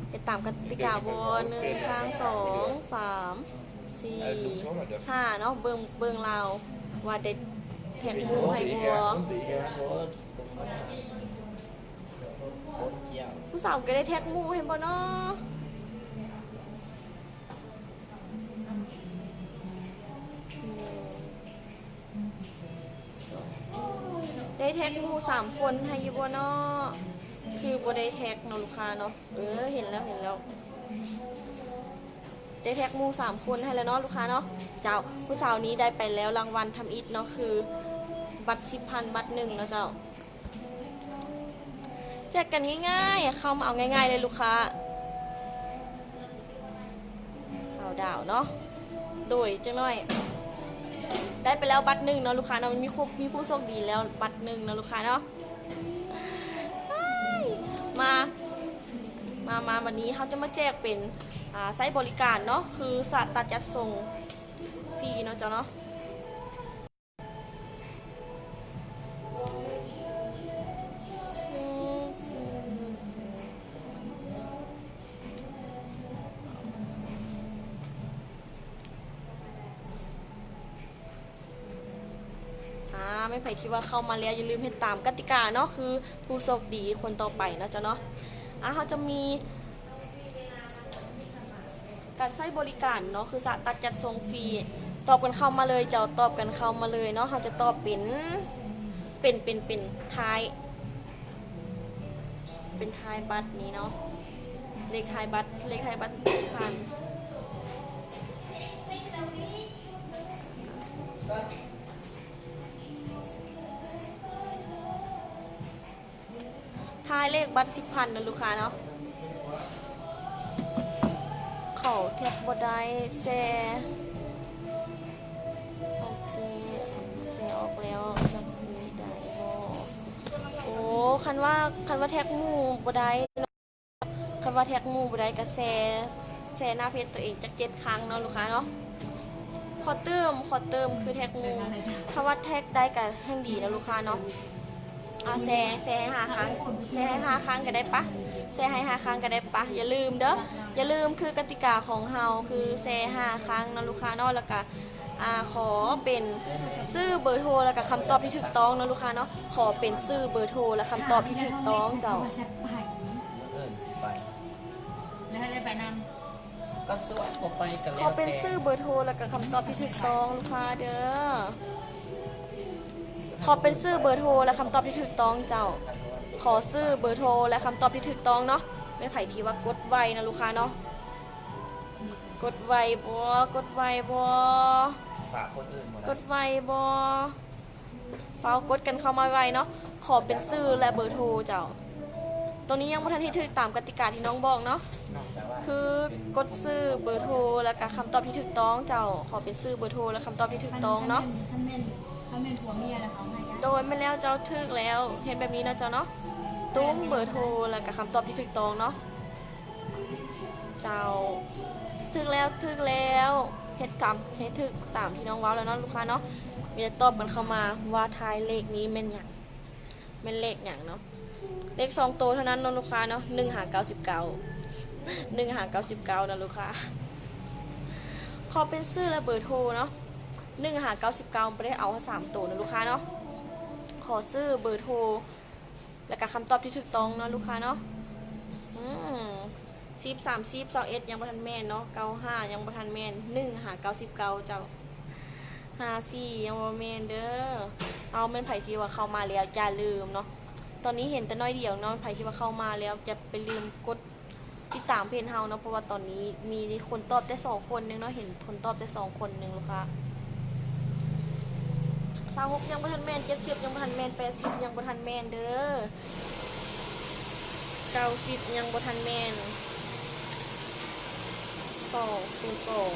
ເຮັດຕາມກະຕິກາບໍ່ ໜຶ່ງ ສອງ ສາມ ສີ່ ຫ້າເນາະ ເບິ່ງ ເບິ່ງລາວວ່າໄດ້ແທັກໝູ່ໃຫ້ບໍ່ ຜູ້ສາວກະໄດ້ແທັກໝູ່ໃຫ້ບໍ່ເນາະ. ໄດ້ແທັກໝູ່ສາມຄົນໃຫ້ຢູ່ບໍ່ເນາະ ຄືບໍ່ໄດ້ແທັກເນາະ ລູກຄ້າເນາະ. ເອີ ເຫັນແລ້ວ ເຫັນແລ້ວ ໄດ້ແທັກໝູ່ສາມຄົນໃຫ້ແລ້ວເນາະ ລູກຄ້າເນາະ. ເຈົ້າ ຜູ້ສາວນີ້ໄດ້ໄປແລ້ວລາງວັນທຳອິດເນາະ ຄືບັດສິບພັນ ບັດໜຶ່ງເນາະເຈົ້າ. ແຈກກັນງ່າຍໆ ເຂົ້າມາເອົາງ່າຍໆເລີຍລູກຄ້າ. ສາວດາວເນາະ ໂດຍ ຈັກໜ້ອຍ ໄດ້ໄປແລ້ວບັດໜຶ່ງເນາະ ລູກຄ້າເນາະ. ມີຄົບ ມີຜູ້ໂຊກດີແລ້ວບັດໜຶ່ງເນາະ ລູກຄ້າເນາະ. ມາ ມາ ມາ ວັນນີ້ເຮົາຈະມາແຈກເປັນ ອ່າ ໃຊ້ບໍລິການເນາະ ຄືສະ ຕັດຈັດສົ່ງຟຣີເນາະເຈົ້າເນາະ. ອ່າ ແມ່ນໃຜທີ່ວ່າເຂົ້າມາແລ້ວ ຢ່າລືມເຮັດຕາມກະຕິກາເນາະ ຄືຜູ້ໂຊກດີຄົນຕໍ່ໄປເນາະເຈົ້າເນາະ. ອ່າ ເຮົາຈະມີ ການໃຊ້ບໍລິການເນາະ ຄືສະ ຕັດຈັດສົ່ງຟຣີ. ຕອບກັນເຂົ້າມາເລີຍເຈົ້າ ຕອບກັນເຂົ້າມາເລີຍເນາະ. ເຮົາຈະຕອບເປັນ ເປັນ ເປັນ ເປັນທ້າຍ ເປັນທ້າຍບັດນີ້ເນາະ ເລກທ້າຍບັດ ເລກທ້າຍບັດສິບພັນ. ທ້າຍເລກບັດສິບພັນເນາະ ລູກຄ້າເນາະ. ເຂົ້າແທັກບໍ່ໄດ້ ແຊ ໂອເຄ ແຊອອກແລ້ວ ຈັກຊິໄດ້ບໍ່? ໂອ້ ຄັນວ່າ ຄັນວ່າແທັກໝູ່ບໍ່ໄດ້ ຄັນວ່າແທັກໝູ່ບໍ່ໄດ້ກະແຊ ແຊໜ້າເພຈໂຕເອງຈັກເຈັດຄັ້ງເນາະ ລູກຄ້າເນາະ. ຂໍຕື່ມ ຂໍຕື່ມ ຄືແທັກໝູ່ ຖ້າວ່າແທັກໄດ້ກະແຮ່ງດີເນາະ ລູກຄ້າເນາະ. ອ່າ ແຊ ແຊໃຫ້ຫ້າຄັ້ງ ແຊໃຫ້ຫ້າຄັ້ງກະໄດ້ປະ ແຊໃຫ້ຫ້າຄັ້ງກະໄດ້ປະ. ຢ່າລືມເດີ ຢ່າລືມ ຄືກະຕິກາຂອງເຮົາ ຄືແຊຫ້າຄັ້ງເນາະ ລູກຄ້າເນາະ. ແລ້ວກະ ອ່າ ຂໍເປັນຊື່ ເບີໂທ ແລ້ວກະຄຳຕອບທີ່ຖືກຕ້ອງເນາະ ລູກຄ້າເນາະ. ຂໍເປັນຊື່ ເບີໂທ ແລະ ຄຳຕອບທີ່ຖືກຕ້ອງເຈົ້າ. ມື້ອື່ນຊິໄປ ແລ້ວໃຫ້ໄດ້ໄປນຳ ກໍຊວນບໍ່ໄປກໍແລ້ວແຕ່. ຂໍເປັນຊື່ ເບີໂທ ແລ້ວກະຄຳຕອບທີ່ຖືກຕ້ອງ ລູກຄ້າເດີ. ຂໍເປັນຊື່ ເບີໂທ ແລະ ຄຳຕອບທີ່ຖືກຕ້ອງເຈົ້າ. ຂໍຊື່ ເບີໂທ ແລະ ຄຳຕອບທີ່ຖືກຕ້ອງເນາະ. ແມ່ນໃຜທີ່ວ່າກົດໄວເນາະ ລູກຄ້າເນາະ. ກົດໄວບໍ່? ກົດໄວບໍ່? ສາຄົນອື່ນບໍ່ໄດ້ ກົດໄວບໍ່? ຟ້າວກົດກັນເຂົ້າມາໄວເນາະ. ຂໍເປັນຊື່ ແລະ ເບີໂທເຈົ້າ. ໂຕນີ້ຍັງບໍ່ທັນເຮັດຖືກຕາມກະຕິກາທີ່ນ້ອງບອກເນາະ ຄືກົດຊື່ ເບີໂທ ແລ້ວກະຄຳຕອບທີ່ຖືກຕ້ອງເຈົ້າ. ຂໍເປັນຊື່ ເບີໂທ ແລະ ຄຳຕອບທີ່ຖືກຕ້ອງເນາະ. ໂດຍ ແມ່ນແລ້ວເຈົ້າ ຖືກແລ້ວ ເຮັດແບບນີ້ເນາະເຈົ້າເນາະ. ຕຸ້ມ ເບີໂທ ແລ້ວກະຄຳຕອບທີ່ຖືກຕ້ອງເນາະ. ເຈົ້າ ຖືກແລ້ວ ຖືກແລ້ວ ເຮັດຕາມ ເຮັດຖືກຕາມທີ່ນ້ອງເວົ້າແລ້ວເນາະ ລູກຄ້າເນາະ. ມີແຕ່ຕອບກັນເຂົ້າມາວ່າທ້າຍເລກນີ້ແມ່ນຫຍັງ ແມ່ນເລກຫຍັງເນາະ. ເລກສອງໂຕເທົ່ານັ້ນເນາະ ລູກຄ້າເນາະ ໜຶ່ງຫາເກົ້າສິບເກົ້າ ໜຶ່ງຫາເກົ້າສິບເກົ້າເນາະ ລູກຄ້າ. ຂໍເປັນຊື່ ແລະ ເບີໂທເນາະ. ໜຶ່ງຫາເກົ້າສິບເກົ້າ ບໍ່ໄດ້ເອົາສາມໂຕເນາະ ລູກຄ້າເນາະ. ຂໍຊື່ ເບີໂທ ແລ້ວກະຄຳຕອບທີ່ຖືກຕ້ອງເນາະ ລູກຄ້າເນາະ. ອືມ ສິບ ສາມສິບ ຊາວເອັດ ຍັງບໍ່ທັນແມ່ນເນາະ. ເກົ້າຫ້າ ຍັງບໍ່ທັນແມ່ນ. ໜຶ່ງຫາເກົ້າສິບເກົ້າເຈົ້າ. ຫ້າສີ່ ຍັງບໍ່ແມ່ນເດີ. ເອົາ ແມ່ນໃຜທີ່ວ່າເຂົ້າມາແລ້ວ ຢ່າລືມເນາະ. ຕອນນີ້ເຫັນແຕ່ໜ້ອຍດຽວເນາະ. ໃຜທີ່ວ່າເຂົ້າມາແລ້ວ ຢ່າໄປລືມກົດຕິດຕາມເພຈເຮົາເນາະ ເພາະວ່າຕອນນີ້ມີຄົນຕອບແຕ່ສອງຄົນໜຶ່ງເນາະ. ເຫັນ ຄົນຕອບແຕ່ສອງຄົນໜຶ່ງລູກຄ້າ. ຊາວຫົກ ຍັງບໍ່ທັນແມ່ນ. ເຈັດສິບ ຍັງບໍ່ທັນແມ່ນ. ແປດສິບ ຍັງບໍ່ທັນແມ່ນເດີ. ເກົ້າສິບ ຍັງບໍ່ທັນແມ່ນ. ສອງສູນສອງ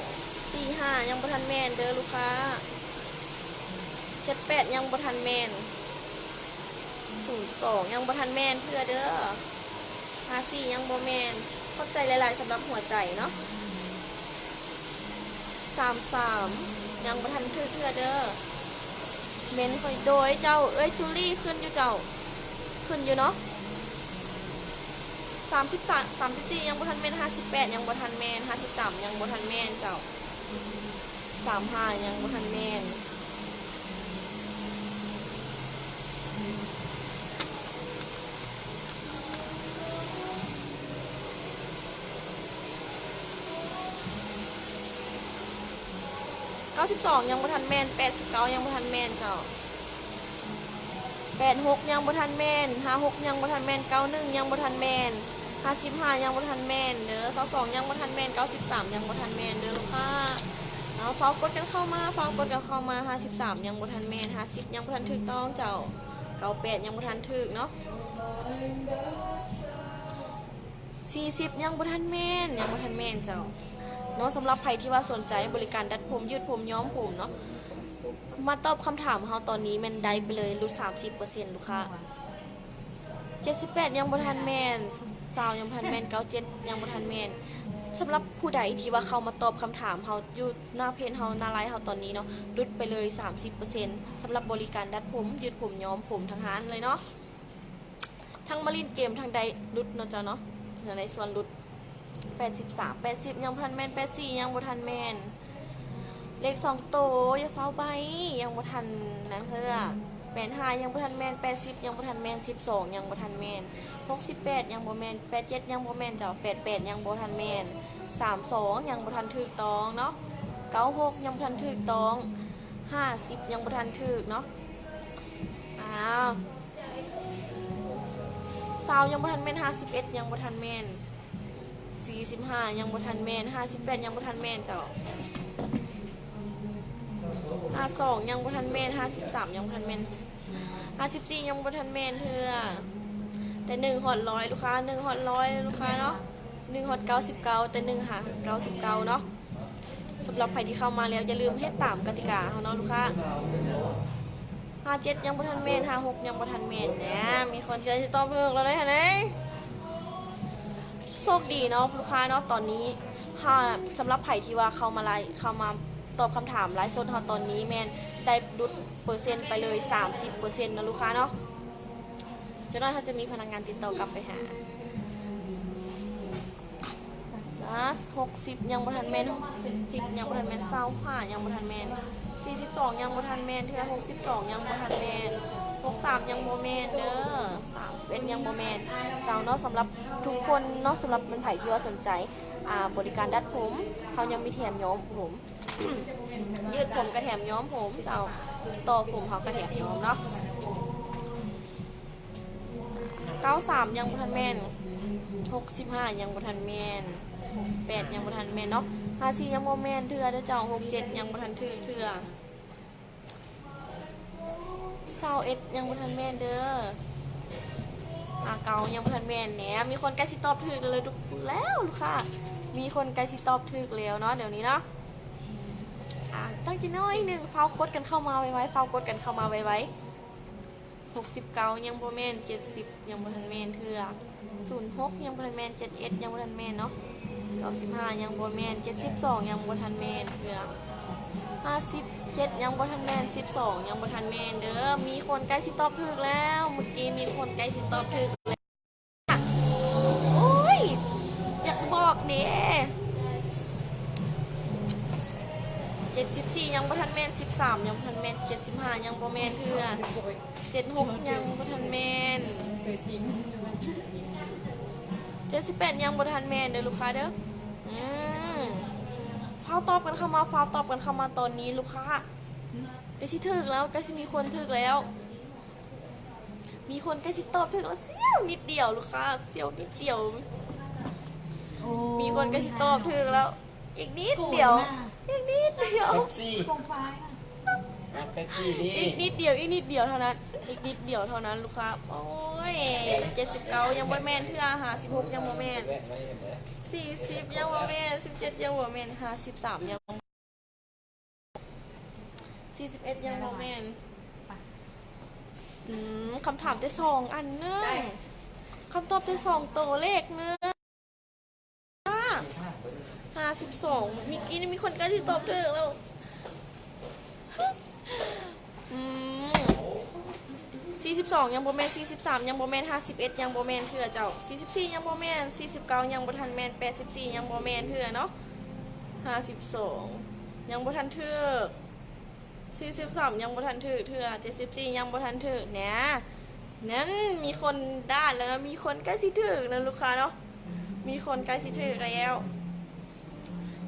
ສີ່ຫ້າ ຍັງບໍ່ທັນແມ່ນເດີລູກຄ້າ. ເຈັດແປດ ຍັງບໍ່ທັນແມ່ນ. ສູນສອງ ຍັງບໍ່ທັນແມ່ນເທື່ອເດີ. ຫ້າສີ່ ຍັງບໍ່ແມ່ນ. ຂອບໃຈຫຼາຍໆສຳລັບຫົວໃຈເນາະ. ສາມສາມ ຍັງບໍ່ທັນຖືກເທື່ອເດີ. ແມ່ນຂ້ອຍໂດຍເຈົ້າ. ເອື້ອຍຈູລີຂຶ້ນຢູ່ເຈົ້າ. ຂຶ້ນຢູ່ເນາະ. ສາມສິບສາມ ສາມສິບສີ່ ຍັງບໍ່ທັນແມ່ນ. ຫ້າສິບແປດ ຍັງບໍ່ທັນແມ່ນ. ຫ້າສິບສາມ ຍັງບໍ່ທັນແມ່ນເຈົ້າ. ສາມຫ້າ ຍັງບໍ່ທັນແມ່ນ. ເກົ້າສິບສອງ ຍັງບໍ່ທັນແມ່ນ. ແປດສິບເກົ້າ ຍັງບໍ່ທັນແມ່ນເຈົ້າ. ແປດຫົກ ຍັງບໍ່ທັນແມ່ນ. ຫ້າຫົກ ຍັງບໍ່ທັນແມ່ນ. ເກົ້າໜຶ່ງ ຍັງບໍ່ທັນແມ່ນ. ຫ້າສິບຫ້າ ຍັງບໍ່ທັນແມ່ນເດີ. ຊາວສອງ ຍັງບໍ່ທັນແມ່ນ. ເກົ້າສິບສາມ ຍັງບໍ່ທັນແມ່ນເດີລູກຄ້າເນາະ. ຟ້າວກົດກັນເຂົ້າມາ ຟ້າວກົດກັນເຂົ້າມາ. ຫ້າສິບສາມ ຍັງບໍ່ທັນແມ່ນ. ຫ້າສິບ ຍັງບໍ່ທັນຖືກຕ້ອງເຈົ້າ. ເກົ້າແປດ ຍັງບໍ່ທັນຖືກເນາະ. ສີ່ສິບ ຍັງບໍ່ທັນແມ່ນ. ຍັງບໍ່ທັນແມ່ນເຈົ້າເນາະ. ສຳລັບໃຜທີ່ວ່າສົນໃຈບໍລິການດັດຜົມ ຍືດຜົມ ຍ້ອມຜົມເນາະ ມາຕອບຄຳຖາມເຮົາຕອນນີ້ແມ່ນໄດ້ໄປເລີຍ ຫຼຸດສາມສິບເປີເຊັນລູກຄ້າ. ເຈັດສິບແປດ ຍັງບໍ່ທັນແມ່ນ. ຊາວ ຍັງບໍ່ທັນແມ່ນ. ເກົ້າເຈັດ ຍັງບໍ່ທັນແມ່ນ. ສຳລັບຜູ້ໃດທີ່ວ່າເຂົ້າມາຕອບຄຳຖາມເຮົາຢູ່ໜ້າເພຈເຮົາ ໜ້າໄລຟ໌ເຮົາຕອນນີ້ເນາະ ຫຼຸດໄປເລີຍສາມສິບເປີເຊັນ ສຳລັບບໍລິການດັດຜົມ ຍືດຜົມ ຍ້ອມຜົມທາງຮ້ານເລີຍເນາະ. ທັງມາຫຼິ້ນເກມ ທັງໄດ້ຫຼຸດເນາະເຈົ້າເນາະ ທັງໄດ້ສ່ວນຫຼຸດ. ແປດສິບສາມ ແປດສິບ ຍັງບໍ່ທັນແມ່ນ. ແປດສີ່ ຍັງບໍ່ທັນແມ່ນ. ເລກສອງໂຕ ຢ່າຟ້າວໄບ ຍັງບໍ່ທັນນັ້ນເທື່ອ. ແປດຫ້າ ຍັງບໍ່ທັນແມ່ນ. ແປດສິບ ຍັງບໍ່ທັນແມ່ນ. ສິບສອງ ຍັງບໍ່ທັນແມ່ນ. ຫົກສິບແປດ ຍັງບໍ່ແມ່ນ. ແປດເຈັດ ຍັງບໍ່ແມ່ນເຈົ້າ. ແປດແປດ ຍັງບໍ່ທັນແມ່ນ. ສາມສອງ ຍັງບໍ່ທັນຖືກຕ້ອງເນາະ. ເກົ້າຫົກ ຍັງບໍ່ທັນຖືກຕ້ອງ. ຫ້າສິບ ຍັງບໍ່ທັນຖືກເນາະ. ອ້າວ ຊາວ ຍັງບໍ່ທັນແມ່ນ. ຫ້າສິບເອັດ ຍັງບໍ່ທັນແມ່ນ. ສີ່ສິບຫ້າ ຍັງບໍ່ທັນແມ່ນ. ຫ້າສິບແປດ ຍັງບໍ່ທັນແມ່ນເຈົ້າ. ຫ້າສອງ ຍັງບໍ່ທັນແມ່ນ. ຫ້າສິບສາມ ຍັງບໍ່ທັນແມ່ນ. ຫ້າສິບສີ່ ຍັງບໍ່ທັນແມ່ນເທື່ອ. ແຕ່ໜຶ່ງຮອດຮ້ອຍລູກຄ້າ ໜຶ່ງຮອດຮ້ອຍລູກຄ້າເນາະ ໜຶ່ງຮອດເກົ້າສິບເກົ້າ ແຕ່ໜຶ່ງຫາເກົ້າສິບເກົ້າເນາະ. ສຳລັບໃຜທີ່ເຂົ້າມາແລ້ວ ຢ່າລືມເຮັດຕາມກະຕິກາເຮົາເນາະລູກຄ້າ. ຫ້າເຈັດ ຍັງບໍ່ທັນແມ່ນ. ຫ້າຫົກ ຍັງບໍ່ທັນແມ່ນ. ແໜ ມີຄົນທີ່ຊິຕອບຖືກແລ້ວເດ້ຫັ້ນເດ້. ໂຊກດີເນາະລູກຄ້າເນາະ ຕອນນີ້ ຖ້າສຳລັບໃຜທີ່ວ່າເຂົ້າມາໄລ ເຂົ້າມາຕອບຄຳຖາມໄລຟ໌ສົດເຮົາຕອນນີ້ ແມ່ນໄດ້ຫຼຸດເປີເຊັນໄປເລີຍສາມສິບເປີເຊັນເນາະລູກຄ້າເນາະ. ຈັກໜ້ອຍເຮົາຈະມີພະນັກງານຕິດຕໍ່ກັບໄປຫາ. ອາ ຫົກສິບ ຍັງບໍ່ທັນແມ່ນ. ຫົກສິບ ຍັງບໍ່ທັນແມ່ນ. ຊາວຫ້າ ຍັງບໍ່ທັນແມ່ນ. ສີ່ສິບສອງ ຍັງບໍ່ທັນແມ່ນເທື່ອ. ຫົກສິບສອງ ຍັງບໍ່ທັນແມ່ນ. ຫົກສາມ ຍັງບໍ່ແມ່ນເດີ. ສາມສິບເອັດ ຍັງບໍ່ແມ່ນເຈົ້າເນາະ. ສຳລັບທຸກຄົນເນາະ ສຳລັບແມ່ນໃຜທີ່ວ່າສົນໃຈ ອາ ບໍລິການດັດຜົມ ເຮົາຍັງມີແຖມຍ້ອມຜົມ ຍືດຜົມກະແຖມຍ້ອມຜົມເຈົ້າ ຕໍ່ຜົມເຮົາກະແຖມຍ້ອມເນາະ. ເກົ້າສາມ ຍັງບໍ່ທັນແມ່ນ. ຫົກສິບຫ້າ ຍັງບໍ່ທັນແມ່ນ. ຫົກສິບແປດ ຍັງບໍ່ທັນແມ່ນເນາະ. ຫ້າສີ່ ຍັງບໍ່ແມ່ນເທື່ອເດີເຈົ້າ. ຫົກເຈັດ ຍັງບໍ່ທັນຖືກເທື່ອ. ຊາວເອັດ ຍັງບໍ່ທັນແມ່ນເດີ. ຫ້າເກົ້າ ຍັງບໍ່ທັນແມ່ນ. ແໜ ມີຄົນໃກ້ຊິຕອບຖືກແລ້ວ ແລ້ວລູກຄ້າ ມີຄົນໃກ້ຊິຕອບຖືກແລ້ວເນາະ ດຽວນີ້ເນາະ. ອາ ຕັ້ງໃຈໜ້ອຍໜຶ່ງ ຟ້າວກົດກັນເຂົ້າມາໄວໆ ຟ້າວກົດກັນເຂົ້າມາໄວໆ. ຫົກສິບເກົ້າ ຍັງບໍ່ແມ່ນ. ເຈັດສິບ ຍັງບໍ່ທັນແມ່ນເທື່ອ. ສູນຫົກ ຍັງບໍ່ທັນແມ່ນ. ເຈັດເອັດ ຍັງບໍ່ທັນແມ່ນເນາະ. ເກົ້າສິບຫ້າ ຍັງບໍ່ແມ່ນ. ເຈັດສິບສອງ ຍັງບໍ່ທັນແມ່ນເທື່ອ. ຫ້າສິບເຈັດ ຍັງບໍ່ທັນແມ່ນ. ສິບສອງ ຍັງບໍ່ທັນແມ່ນເດີ. ມີຄົນໃກ້ຊິຕອບຖືກແລ້ວ ເມື່ອກີ້ມີຄົນໃກ້ຊິຕອບຖືກແລ້ວ. ໂອ້ຍ ຢາກບອກເດ້. ເຈັດສິບສີ່ ຍັງບໍ່ທັນແມ່ນ. ສິບສາມ ຍັງບໍ່ທັນແມ່ນ. ເຈັດສິບຫ້າ ຍັງບໍ່ແມ່ນເທື່ອ. ເຈັດຫົກ ຍັງບໍ່ທັນແມ່ນ. ເຈັດສິບແປດ ຍັງບໍ່ທັນແມ່ນເດີລູກຄ້າເດີ. ອືມ ຟ້າວຕອບກັນເຂົ້າມາ ຟ້າວຕອບກັນເຂົ້າມາຕອນນີ້ລູກຄ້າ. ໃກ້ຊິຖືກແລ້ວ ໃກ້ຊິມີຄົນຖືກແລ້ວ. ມີຄົນໃກ້ຊິຕອບຖືກແລ້ວ ສ່ຽວນິດດຽວລູກຄ້າ ສ່ຽວນິດດຽວ. ໂອ້ ມີຄົນໃກ້ຊິຕອບຖືກແລ້ວ ອີກນິດດຽວ ອີກນິດດຽວ. ເປັບຊີ ເປັບຊີນີ້ ອີກນິດດຽວ ອີກນິດດຽວເທົ່ານັ້ນ ອີກນິດດຽວເທົ່ານັ້ນລູກຄ້າ. ໂອ້ຍ ເຈັດສິບເກົ້າ ຍັງບໍ່ແມ່ນເທື່ອ. ຫ້າສິບຫົກ ຍັງບໍ່ແມ່ນ. ສີ່ສິບ ຍັງບໍ່ແມ່ນ. ສິບເຈັດ ຍັງບໍ່ແມ່ນ. ຫ້າສິບສາມ ຍັງ ສີ່ສິບເອັດ ຍັງບໍ່ແມ່ນ. ອືມ ຄຳຖາມແຕ່ສອງອັນເນາະ ຄຳຕອບແຕ່ສອງໂຕເລກເນາະ. ຫ້າສິບສອງ ມີກີ້ນີ້ມີຄົນໃກ້ຊິຕອບຖືກແລ້ວ. ອືມ ສີ່ສິບສອງ ຍັງບໍ່ແມ່ນ, ສີ່ສິບສາມ ຍັງບໍ່ແມ່ນ, ຫ້າສິບເອັດ ຍັງບໍ່ແມ່ນເທື່ອເຈົ້າ, ສີ່ສິບສີ່ ຍັງບໍ່ແມ່ນ, ສີ່ສິບເກົ້າ ຍັງບໍ່ທັນແມ່ນ, ແປດສິບສີ່ ຍັງບໍ່ແມ່ນເທື່ອເນາະ, ຫ້າສິບສອງ ຍັງບໍ່ທັນຖືກ. ສີ່ສິບສາມ ຍັງບໍ່ທັນຖືກເທື່ອ, ເຈັດສິບສີ່ ຍັງບໍ່ທັນຖືກ ແນ່ ນັ້ນ ມີຄົນດ້ານແລ້ວເນາະ, ມີຄົນໃກ້ຊິຖືກເນາະລູກຄ້າເນາະ, ມີຄົນໃກ້ຊິຖືກແລ້ວ.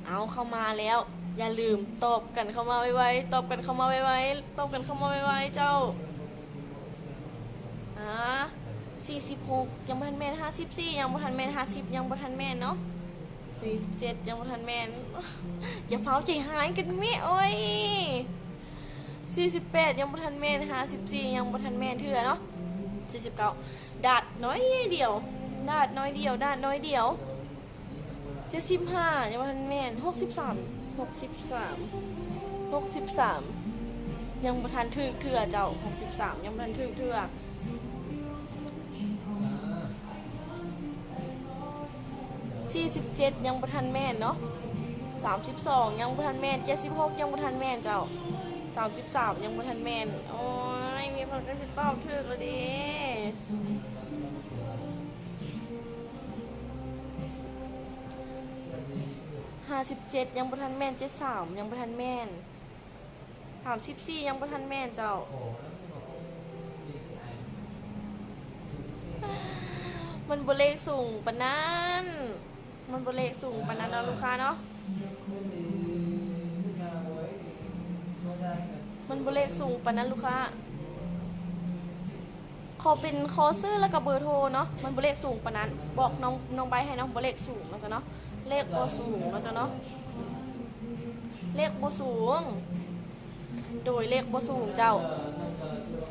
ເອົາ ເຂົ້າມາແລ້ວ ຢ່າລືມຕອບກັນເຂົ້າມາໄວໆ, ຕອບກັນເຂົ້າມາໄວໆ, ຕອບກັນເຂົ້າມາໄວໆເຈົ້າ. ອາ ສີ່ສິບຫົກ ຍັງບໍ່ທັນແມ່ນ, ຫ້າສິບສີ່ ຍັງບໍ່ທັນແມ່ນ, ຫ້າສິບ ຍັງບໍ່ທັນແມ່ນເນາະ. ສີ່ສິບເຈັດ ຍັງບໍ່ທັນແມ່ນ, ຢ່າຟ້າວໃຈຮ້າຍກັນແມ້ ໂອ້ຍ. ສີ່ສິບແປດ ຍັງບໍ່ທັນແມ່ນ, ຫ້າສິບສີ່ ຍັງບໍ່ທັນແມ່ນເທື່ອເນາະ, ສີ່ສິບເກົ້າ ດາດໜ້ອຍດຽວ, ດາດໜ້ອຍດຽວ, ດາດໜ້ອຍດຽວ, ເຈັດສິບຫ້າ ຍັງບໍ່ທັນແມ່ນ, ຫົກສິບສາມ ຫົກສິບສາມ ຫົກສິບສາມ ຍັງບໍ່ທັນຖືກເທື່ອເຈົ້າ, ຫົກສິບສາມ ຍັງບໍ່ທັນຖືກເທື່ອ. ສີ່ສິບເຈັດ ຍັງບໍ່ທັນແມ່ນເນາະ, ສາມສິບສອງ ຍັງບໍ່ທັນແມ່ນ, ເຈັດສິບຫົກ ຍັງບໍ່ທັນແມ່ນເຈົ້າ, ສາມສິບສາມ ຍັງບໍ່ທັນແມ່ນ. ໂອ້ຍ ມີຄົນໃກ້ຊິຕອບຖືກແລ້ວເດ້. ຫ້າສິບເຈັດ ຍັງບໍ່ທັນແມ່ນ, ເຈັດສິບສາມ ຍັງບໍ່ທັນແມ່ນ. ສາມສິບສີ່ ຍັງບໍ່ທັນແມ່ນເຈົ້າ, ມັນບໍ່ເລກສູງປານນັ້ນ, ມັນບໍ່ເລກສູງປານນັ້ນເນາະລູກຄ້າເນາະ, ມັນບໍ່ເລກສູງປານນັ້ນລູກຄ້າ. ຂໍເປັນ ຂໍຊື່ແລ້ວກໍເບີໂທເນາະ, ມັນບໍ່ເລກສູງປານນັ້ນ. ບອກນ້ອງ ນ້ອງໃບ້ໃຫ້ເນາະ, ບໍ່ເລກສູງວ່າຊັ້ນເນາະ, ເລກບໍ່ສູງວ່າຊັ້ນເນາະ, ເລກບໍ່ສູງ. ໂດຍ ເລກບໍ່ສູງເຈົ້າ,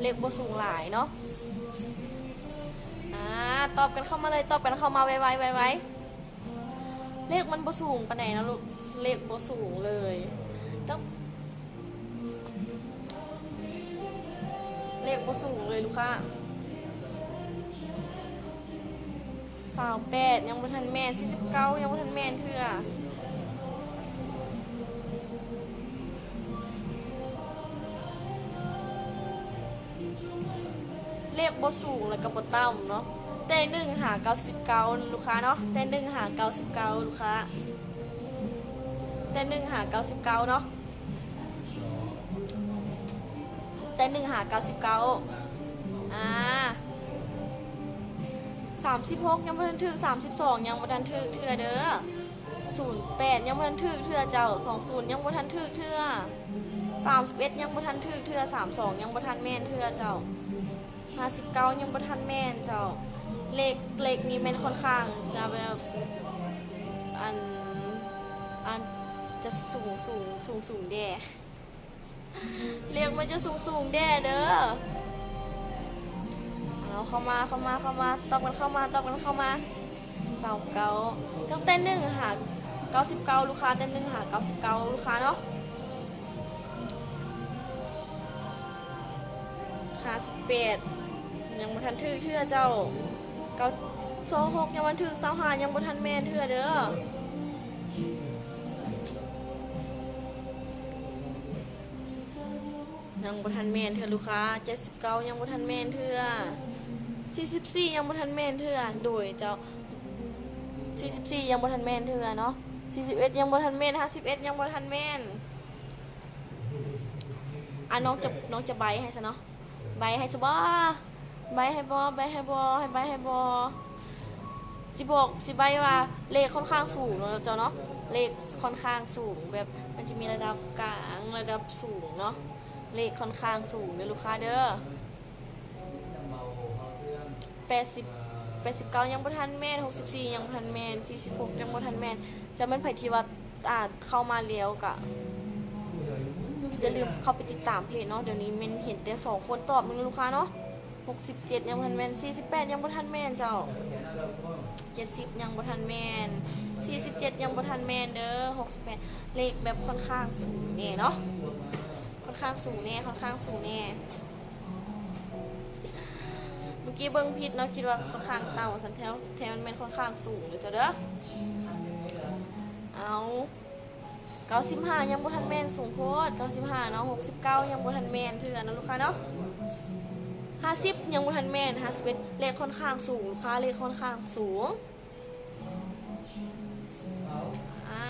ເລກບໍ່ສູງຫຼາຍເນາະ. ອາ ຕອບກັນເຂົ້າມາເລີຍ, ຕອບກັນເຂົ້າມາໄວໆ ໄວໆ. ເລກມັນບໍ່ສູງປານໃດເນາະລູກ, ເລກບໍ່ສູງເລີຍ. ເລກບໍ່ສູງເລີຍລູກຄ້າ. ຊາວແປດ ຍັງບໍ່ທັນແມ່ນ, ສີ່ສິບເກົ້າ ຍັງບໍ່ທັນແມ່ນເທື່ອ. ເລກບໍ່ສູງແລ້ວກໍບໍ່ຕ່ຳເນາະ, ແຕ່ໜຶ່ງຫາເກົ້າສິບເກົ້າລູກຄ້າເນາະ, ແຕ່ໜຶ່ງຫາເກົ້າສິບເກົ້າລູກຄ້າ, ແຕ່ໜຶ່ງຫາເກົ້າສິບເກົ້າເນາະ, ແຕ່ໜຶ່ງຫາເກົ້າສິບເກົ້າ. ອາ ສາມສິບຫົກ ຍັງບໍ່ທັນຖືກ, ສາມສິບສອງ ຍັງບໍ່ທັນຖືກເທື່ອເດີ. ສູນແປດ ຍັງບໍ່ທັນຖືກເທື່ອເຈົ້າ, ສອງສູນ ຍັງບໍ່ທັນຖືກເທື່ອ, ສາມສິບເອັດ ຍັງບໍ່ທັນຖືກເທື່ອ, ສາມສອງ ຍັງບໍ່ທັນແມ່ນເທື່ອເຈົ້າ, ຫ້າສິບເກົ້າ ຍັງບໍ່ທັນແມ່ນເຈົ້າ. ເລກ ເລກນີ້ແມ່ນຂ້ອນຂ້າງຈະແບບ ອັນ ອັນ ຈະສູງ ສູງ ສູງ ສູງແດ່. ລຽກມັນຈະສູງໆແດ່ເດີ. ເອົາ ເຂົ້າມາ ເຂົ້າມາ ເຂົ້າມາ ຕອບກັນເຂົ້າມາ ຕອບກັນເຂົ້າມາ. ຊາວເກົ້າ ຕັ້ງແຕ່ໜຶ່ງຫາເກົ້າສິບເກົ້າລູກຄ້າ, ແຕ່ໜຶ່ງຫາເກົ້າສິບເກົ້າລູກຄ້າເນາະ. ຫ້າສິບແປດ ຍັງບໍ່ທັນຖືກເທື່ອເຈົ້າ. ເກົ້າ ຊາວຫົກ ຍັງບໍ່ທັນຖືກ, ຊາວຫ້າ ຍັງບໍ່ທັນແມ່ນເທື່ອເດີ. ຍັງບໍ່ທັນແມ່ນເທື່ອລູກຄ້າ. ເຈັດສິບເກົ້າ ຍັງບໍ່ທັນແມ່ນເທື່ອ. ສີ່ສິບສີ່ ຍັງບໍ່ທັນແມ່ນເທື່ອ. ໂດຍເຈົ້າ. ສີ່ສິບສີ່ ຍັງບໍ່ທັນແມ່ນເທື່ອເນາະ. ສີ່ສິບເອັດ ຍັງບໍ່ທັນແມ່ນ. ຫ້າສິບເອັດ ຍັງບໍ່ທັນແມ່ນ. ອ່ະ ນ້ອງຈະ ນ້ອງຈະໃບ້ໃຫ້ຊະເນາະ. ໃບ້ໃຫ້ຊະບໍ? ໃບ້ໃຫ້ບໍ? ໃບ້ໃຫ້ບໍ? ໃຫ້ໃບ້ໃຫ້ບໍ? ຊິບອກ ຊິໃບ້ວ່າເລກຂ້ອນຂ້າງສູງເນາະເຈົ້າເນາະ. ເລກຂ້ອນຂ້າງສູງ ແບບມັນຈະມີລະດັບກາງ ລະດັບສູງເນາະ. ເລກຂ້ອນຂ້າງສູງເດີລູກຄ້າເດີ. ແປດສິບ ແປດສິບເກົ້າ ຍັງບໍ່ທັນແມ່ນ, ຫົກສິບສີ່ ຍັງບໍ່ທັນແມ່ນ, ສີ່ສິບຫົກ ຍັງບໍ່ທັນແມ່ນ. ຈະແມ່ນໃຜທີ່ວ່າ ອ່າ ເຂົ້າມາແລ້ວກະຢ່າລືມເຂົ້າໄປຕິດຕາມເພຈເນາະ. ດຽວນີ້ແມ່ນເຫັນແຕ່ສອງຄົນຕອບໜຶ່ງລູກຄ້າເນາະ. ຫົກສິບເຈັດ ຍັງບໍ່ທັນແມ່ນ, ສີ່ສິບແປດ ຍັງບໍ່ທັນແມ່ນເຈົ້າ, ເຈັດສິບ ຍັງບໍ່ທັນແມ່ນ, ສີ່ສິບເຈັດ ຍັງບໍ່ທັນແມ່ນເດີ. ຫົກສິບແປດ ເລກແບບຂ້ອນຂ້າງສູງແນ່ເນາະ, ຂ້ອນຂ້າງສູງແນ່, ຂ້ອນຂ້າງສູງແນ່. ກີ້ເບິ່ງຜິດເນາະ ຄິດວ່າຂ້ອນຂ້າງເຕົ່າ ຊັ້ນແທ້ ແທ້ມັນແມ່ນຂ້ອນຂ້າງສູງເດີເຈົ້າເດີ. ເອົາ ເກົ້າສິບຫ້າຍັງບໍ່ທັນແມ່ນ ສູງໂພດ ເກົ້າສິບຫ້າເນາະ. ຫົກສິບເກົ້າຍັງບໍ່ທັນແມ່ນເທື່ອເນາະລູກຄ້າເນາະ. ຫ້າສິບຍັງບໍ່ທັນແມ່ນ ຫ້າສິບເອັດ ເລກຂ້ອນຂ້າງສູງລູກຄ້າ ເລກຂ້ອນຂ້າງສູງ. ອາ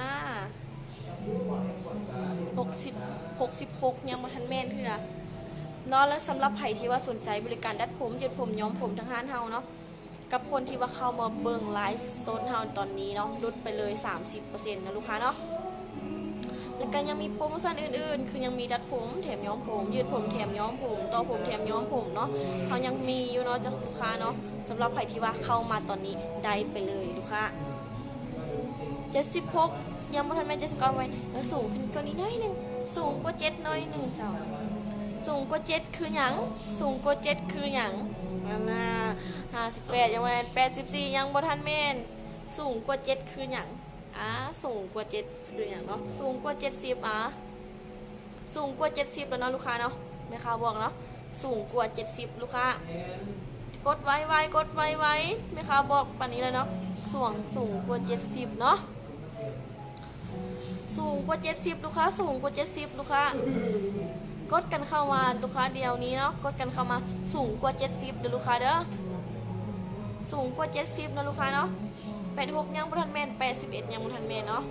ຫົກສິບ ຫົກສິບຫົກຍັງບໍ່ທັນແມ່ນເທື່ອເນາະ. ແລະ ສຳລັບໃຜທີ່ວ່າສົນໃຈບໍລິການດັດຜົມ ຍືດຜົມ ຍ້ອມຜົມ ທາງຮ້ານເຮົາເນາະ ກັບຄົນທີ່ວ່າເຂົ້າມາເບິ່ງໄລຟ໌ສົດເຮົາຕອນນີ້ເນາະ ຫຼຸດໄປເລີຍສາມສິບເປີເຊັນເນາະລູກຄ້າເນາະ. ແລ້ວກໍຍັງມີໂປຣໂມຊັນອື່ນໆ ຄືຍັງມີດັດຜົມ ແຖມຍ້ອມຜົມ ຍືດຜົມ ແຖມຍ້ອມຜົມ ຕໍ່ຜົມ ແຖມຍ້ອມຜົມເນາະ. ເຮົາຍັງມີຢູ່ເນາະເຈົ້າລູກຄ້າເນາະ. ສຳລັບໃຜທີ່ວ່າເຂົ້າມາຕອນນີ້ ໄດ້ໄປເລີຍລູກຄ້າ. ເຈັດສິບຫົກ ຍັງບໍ່ທັນແມ່ນ ເຈັດສິບເກົ້າ ແມ່ນ ເອີ ສູງຂຶ້ນກວ່ານີ້ໜ້ອຍໜຶ່ງ ສູງກວ່າເຈັດໜ້ອຍໜຶ່ງເຈົ້າ. ສູງກວ່າເຈັດຄືຫຍັງ? ສູງກວ່າເຈັດຄືຫຍັງ? ນັ້ນນະ ຫ້າສິບແປດ ຍັງບໍ່ແມ່ນ ແປດສິບສີ່ ຍັງບໍ່ທັນແມ່ນ. ສູງກວ່າເຈັດຄືຫຍັງ? ອາ ສູງກວ່າເຈັດຄືຫຍັງເນາະ? ສູງກວ່າເຈັດສິບ ອາ ສູງກວ່າເຈັດສິບແລ້ວເນາະລູກຄ້າເນາະ ແມ່ຄ້າບອກເນາະ ສູງກວ່າເຈັດສິບລູກຄ້າ. ກົດໄວໆ ກົດໄວໆ ແມ່ຄ້າບອກປານນີ້ແລ້ວເນາະ ສູງ ສູງກວ່າເຈັດສິບເນາະ ສູງກວ່າເຈັດສິບລູກຄ້າ ສູງກວ່າເຈັດສິບລູກຄ້າ. ກົດກັນເຂົ້າມາລູກຄ້າດຽວນີ້ເນາະ ກົດກັນເຂົ້າມາ ສູງກວ່າເຈັດສິບເດີລູກຄ້າເດີ ສູງກວ່າເຈັດສິບເນາະລູກຄ້າເນາະ. ແປດສິບຫົກ ຍັງບໍ່ທັນແມ່ນ ແປດສິບເອັດ ຍັງບໍ່ທັນແມ່ນເນາະ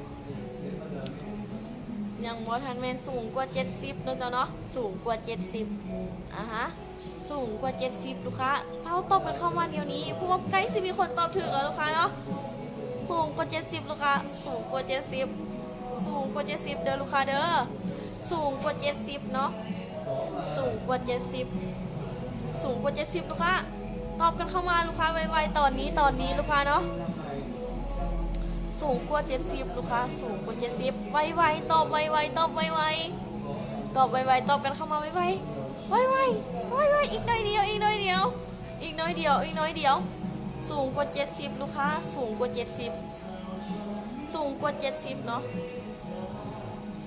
ຍັງບໍ່ທັນແມ່ນ ສູງກວ່າເຈັດສິບເນາະເຈົ້າເນາະ ສູງກວ່າເຈັດສິບ ອາຮະ ສູງກວ່າເຈັດສິບລູກຄ້າ. ຟ້າວຕອບກັນເຂົ້າມາດຽວນີ້ ເພາະວ່າໃກ້ຊິມີຄົນຕອບຖືກແລ້ວລູກຄ້າເນາະ. ສູງກວ່າເຈັດສິບລູກຄ້າ ສູງກວ່າເຈັດສິບ ສູງກວ່າເຈັດສິບເດີລູກຄ້າເດີ ສູງກວ່າເຈັດສິບເນາະ ສູງກວ່າເຈັດສິບ ສູງກວ່າເຈັດສິບລູກຄ້າ. ຕອບກັນເຂົ້າມາລູກຄ້າໄວໆ ຕອນນີ້ ຕອນນີ້ລູກຄ້າເນາະ ສູງກວ່າເຈັດສິບລູກຄ້າ ສູງກວ່າເຈັດສິບ ໄວໆ ຕອບໄວໆ ຕອບໄວໆ ຕອບໄວໆ ຕອບກັນເຂົ້າມາໄວໆ ໄວໆ ໄວໆ ອີກໜ້ອຍດຽວ ອີກໜ້ອຍດຽວ ອີກໜ້ອຍດຽວ ອີກໜ້ອຍດຽວ. ສູງກວ່າເຈັດສິບລູກຄ້າ ສູງກວ່າເຈັດສິບ ສູງກວ່າເຈັດສິບເນາະ.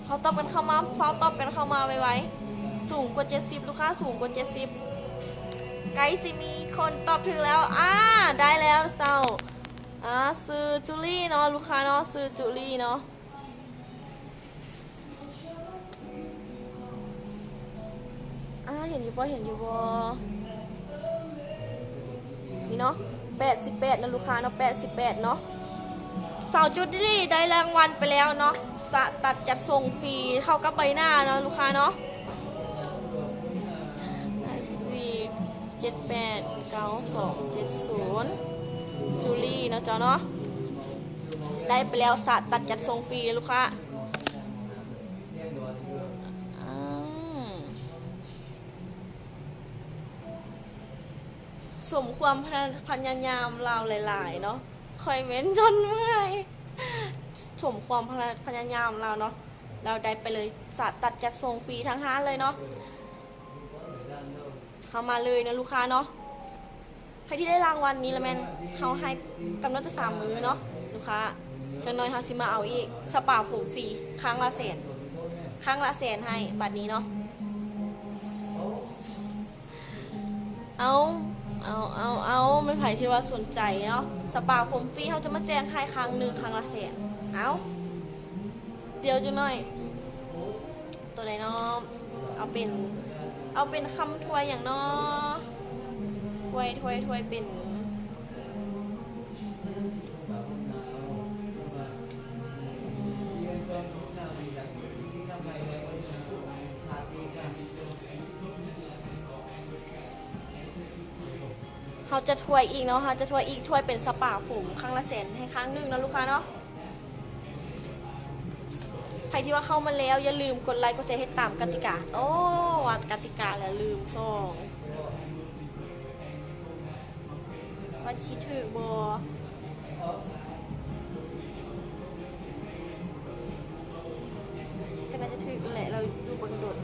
ເຮົາຕອບກັນເຂົ້າມາ ຟ້າວຕອບກັນເຂົ້າມາໄວໆ ສູງກວ່າເຈັດສິບລູກຄ້າ ສູງກວ່າເຈັດສິບ ໃກ້ຊິມີຄົນຕອບຖືກແລ້ວ. ອາ ໄດ້ແລ້ວເຈົ້າ ອາ ຊື່ຈູລີເນາະ ລູກຄ້າເນາະ ຊື່ຈູລີເນາະ. ອາ ເຫັນຢູ່ບໍ່ ເຫັນຢູ່ບໍ່ ນີ້ເນາະ ແປດສິບແປດເນາະລູກຄ້າເນາະ ແປດສິບແປດເນາະ. ສາວຈູລີໄດ້ລາງວັນໄປແລ້ວເນາະ ສະ ຕັດຈັດສົ່ງຟຣີເຂົ້າກັບໃບໜ້າເນາະລູກຄ້າເນາະ. ສີ່ ເຈັດ ແປດ ເກົ້າ ສອງ ເຈັດ ສູນ ຈູລີເນາະເຈົ້າເນາະ ໄດ້ໄປແລ້ວ ສະ ຕັດຈັດສົ່ງຟຣີລູກຄ້າ. ອືມ ສົມຄວາມພະຍາຍາມລາວຫຼາຍໆເນາະ ຂ້ອຍແມ່ນຈົນເມື່ອຍ. ສົມຄວາມພະຍາຍາມລາວເນາະ ລາວໄດ້ໄປເລີຍ ສະ ຕັດຈັດສົ່ງຟຣີທາງຮ້ານເລີຍເນາະ. ເຂົ້າມາເລີຍເນາະລູກຄ້າເນາະ. ໃຜທີ່ໄດ້ລາງວັນນີ້ລະແມ່ນເຮົາໃຫ້ກຳນົດແຕ່ສາມມື້ເນາະລູກຄ້າ. ຈັກໜ້ອຍເຮົາຊິມາເອົາອີກ ສະປາຜົມຟຣີຄັ້ງລະແສນ ຄັ້ງລະແສນໃຫ້ບັດນີ້ເນາະ. ເອົາ ເອົາ ເອົາ ເອົາ ແມ່ນໃຜທີ່ວ່າສົນໃຈເນາະ ສະປາຜົມຟຣີ ເຮົາຈະມາແຈກໃຫ້ຄັ້ງໜຶ່ງ ຄັ້ງລະແສນ. ເອົາ ດຽວຈັກໜ້ອຍ ໂຕໃດເນາະ ເອົາເປັນ ເອົາເປັນຄຳຖ້ວຍຫຍັງເນາະ ຖ້ວຍ ຖ້ວຍ ຖ້ວຍເປັນ ເຮົາຈະຖ້ວຍອີກເນາະ ເຮົາຈະຖ້ວຍອີກ ຖ້ວຍເປັນສະປາຜົມ ຄັ້ງລະແສນໃຫ້ຄັ້ງໜຶ່ງເນາະລູກຄ້າເນາະ. ໃຜທີ່ວ່າເຂົ້າມາແລ້ວ ຢ່າລືມກົດໄລ ກົດແຊ ເຮັດຕາມກະຕິກາ. ໂອ້ ວ່າກະຕິກາແລ້ວລືມສອງ ວ່າຊິຖືກບໍ່? ກໍໜ້າຈະຖືກແຫຼະ ລາວຢູ່ເບິ່ງດົນ.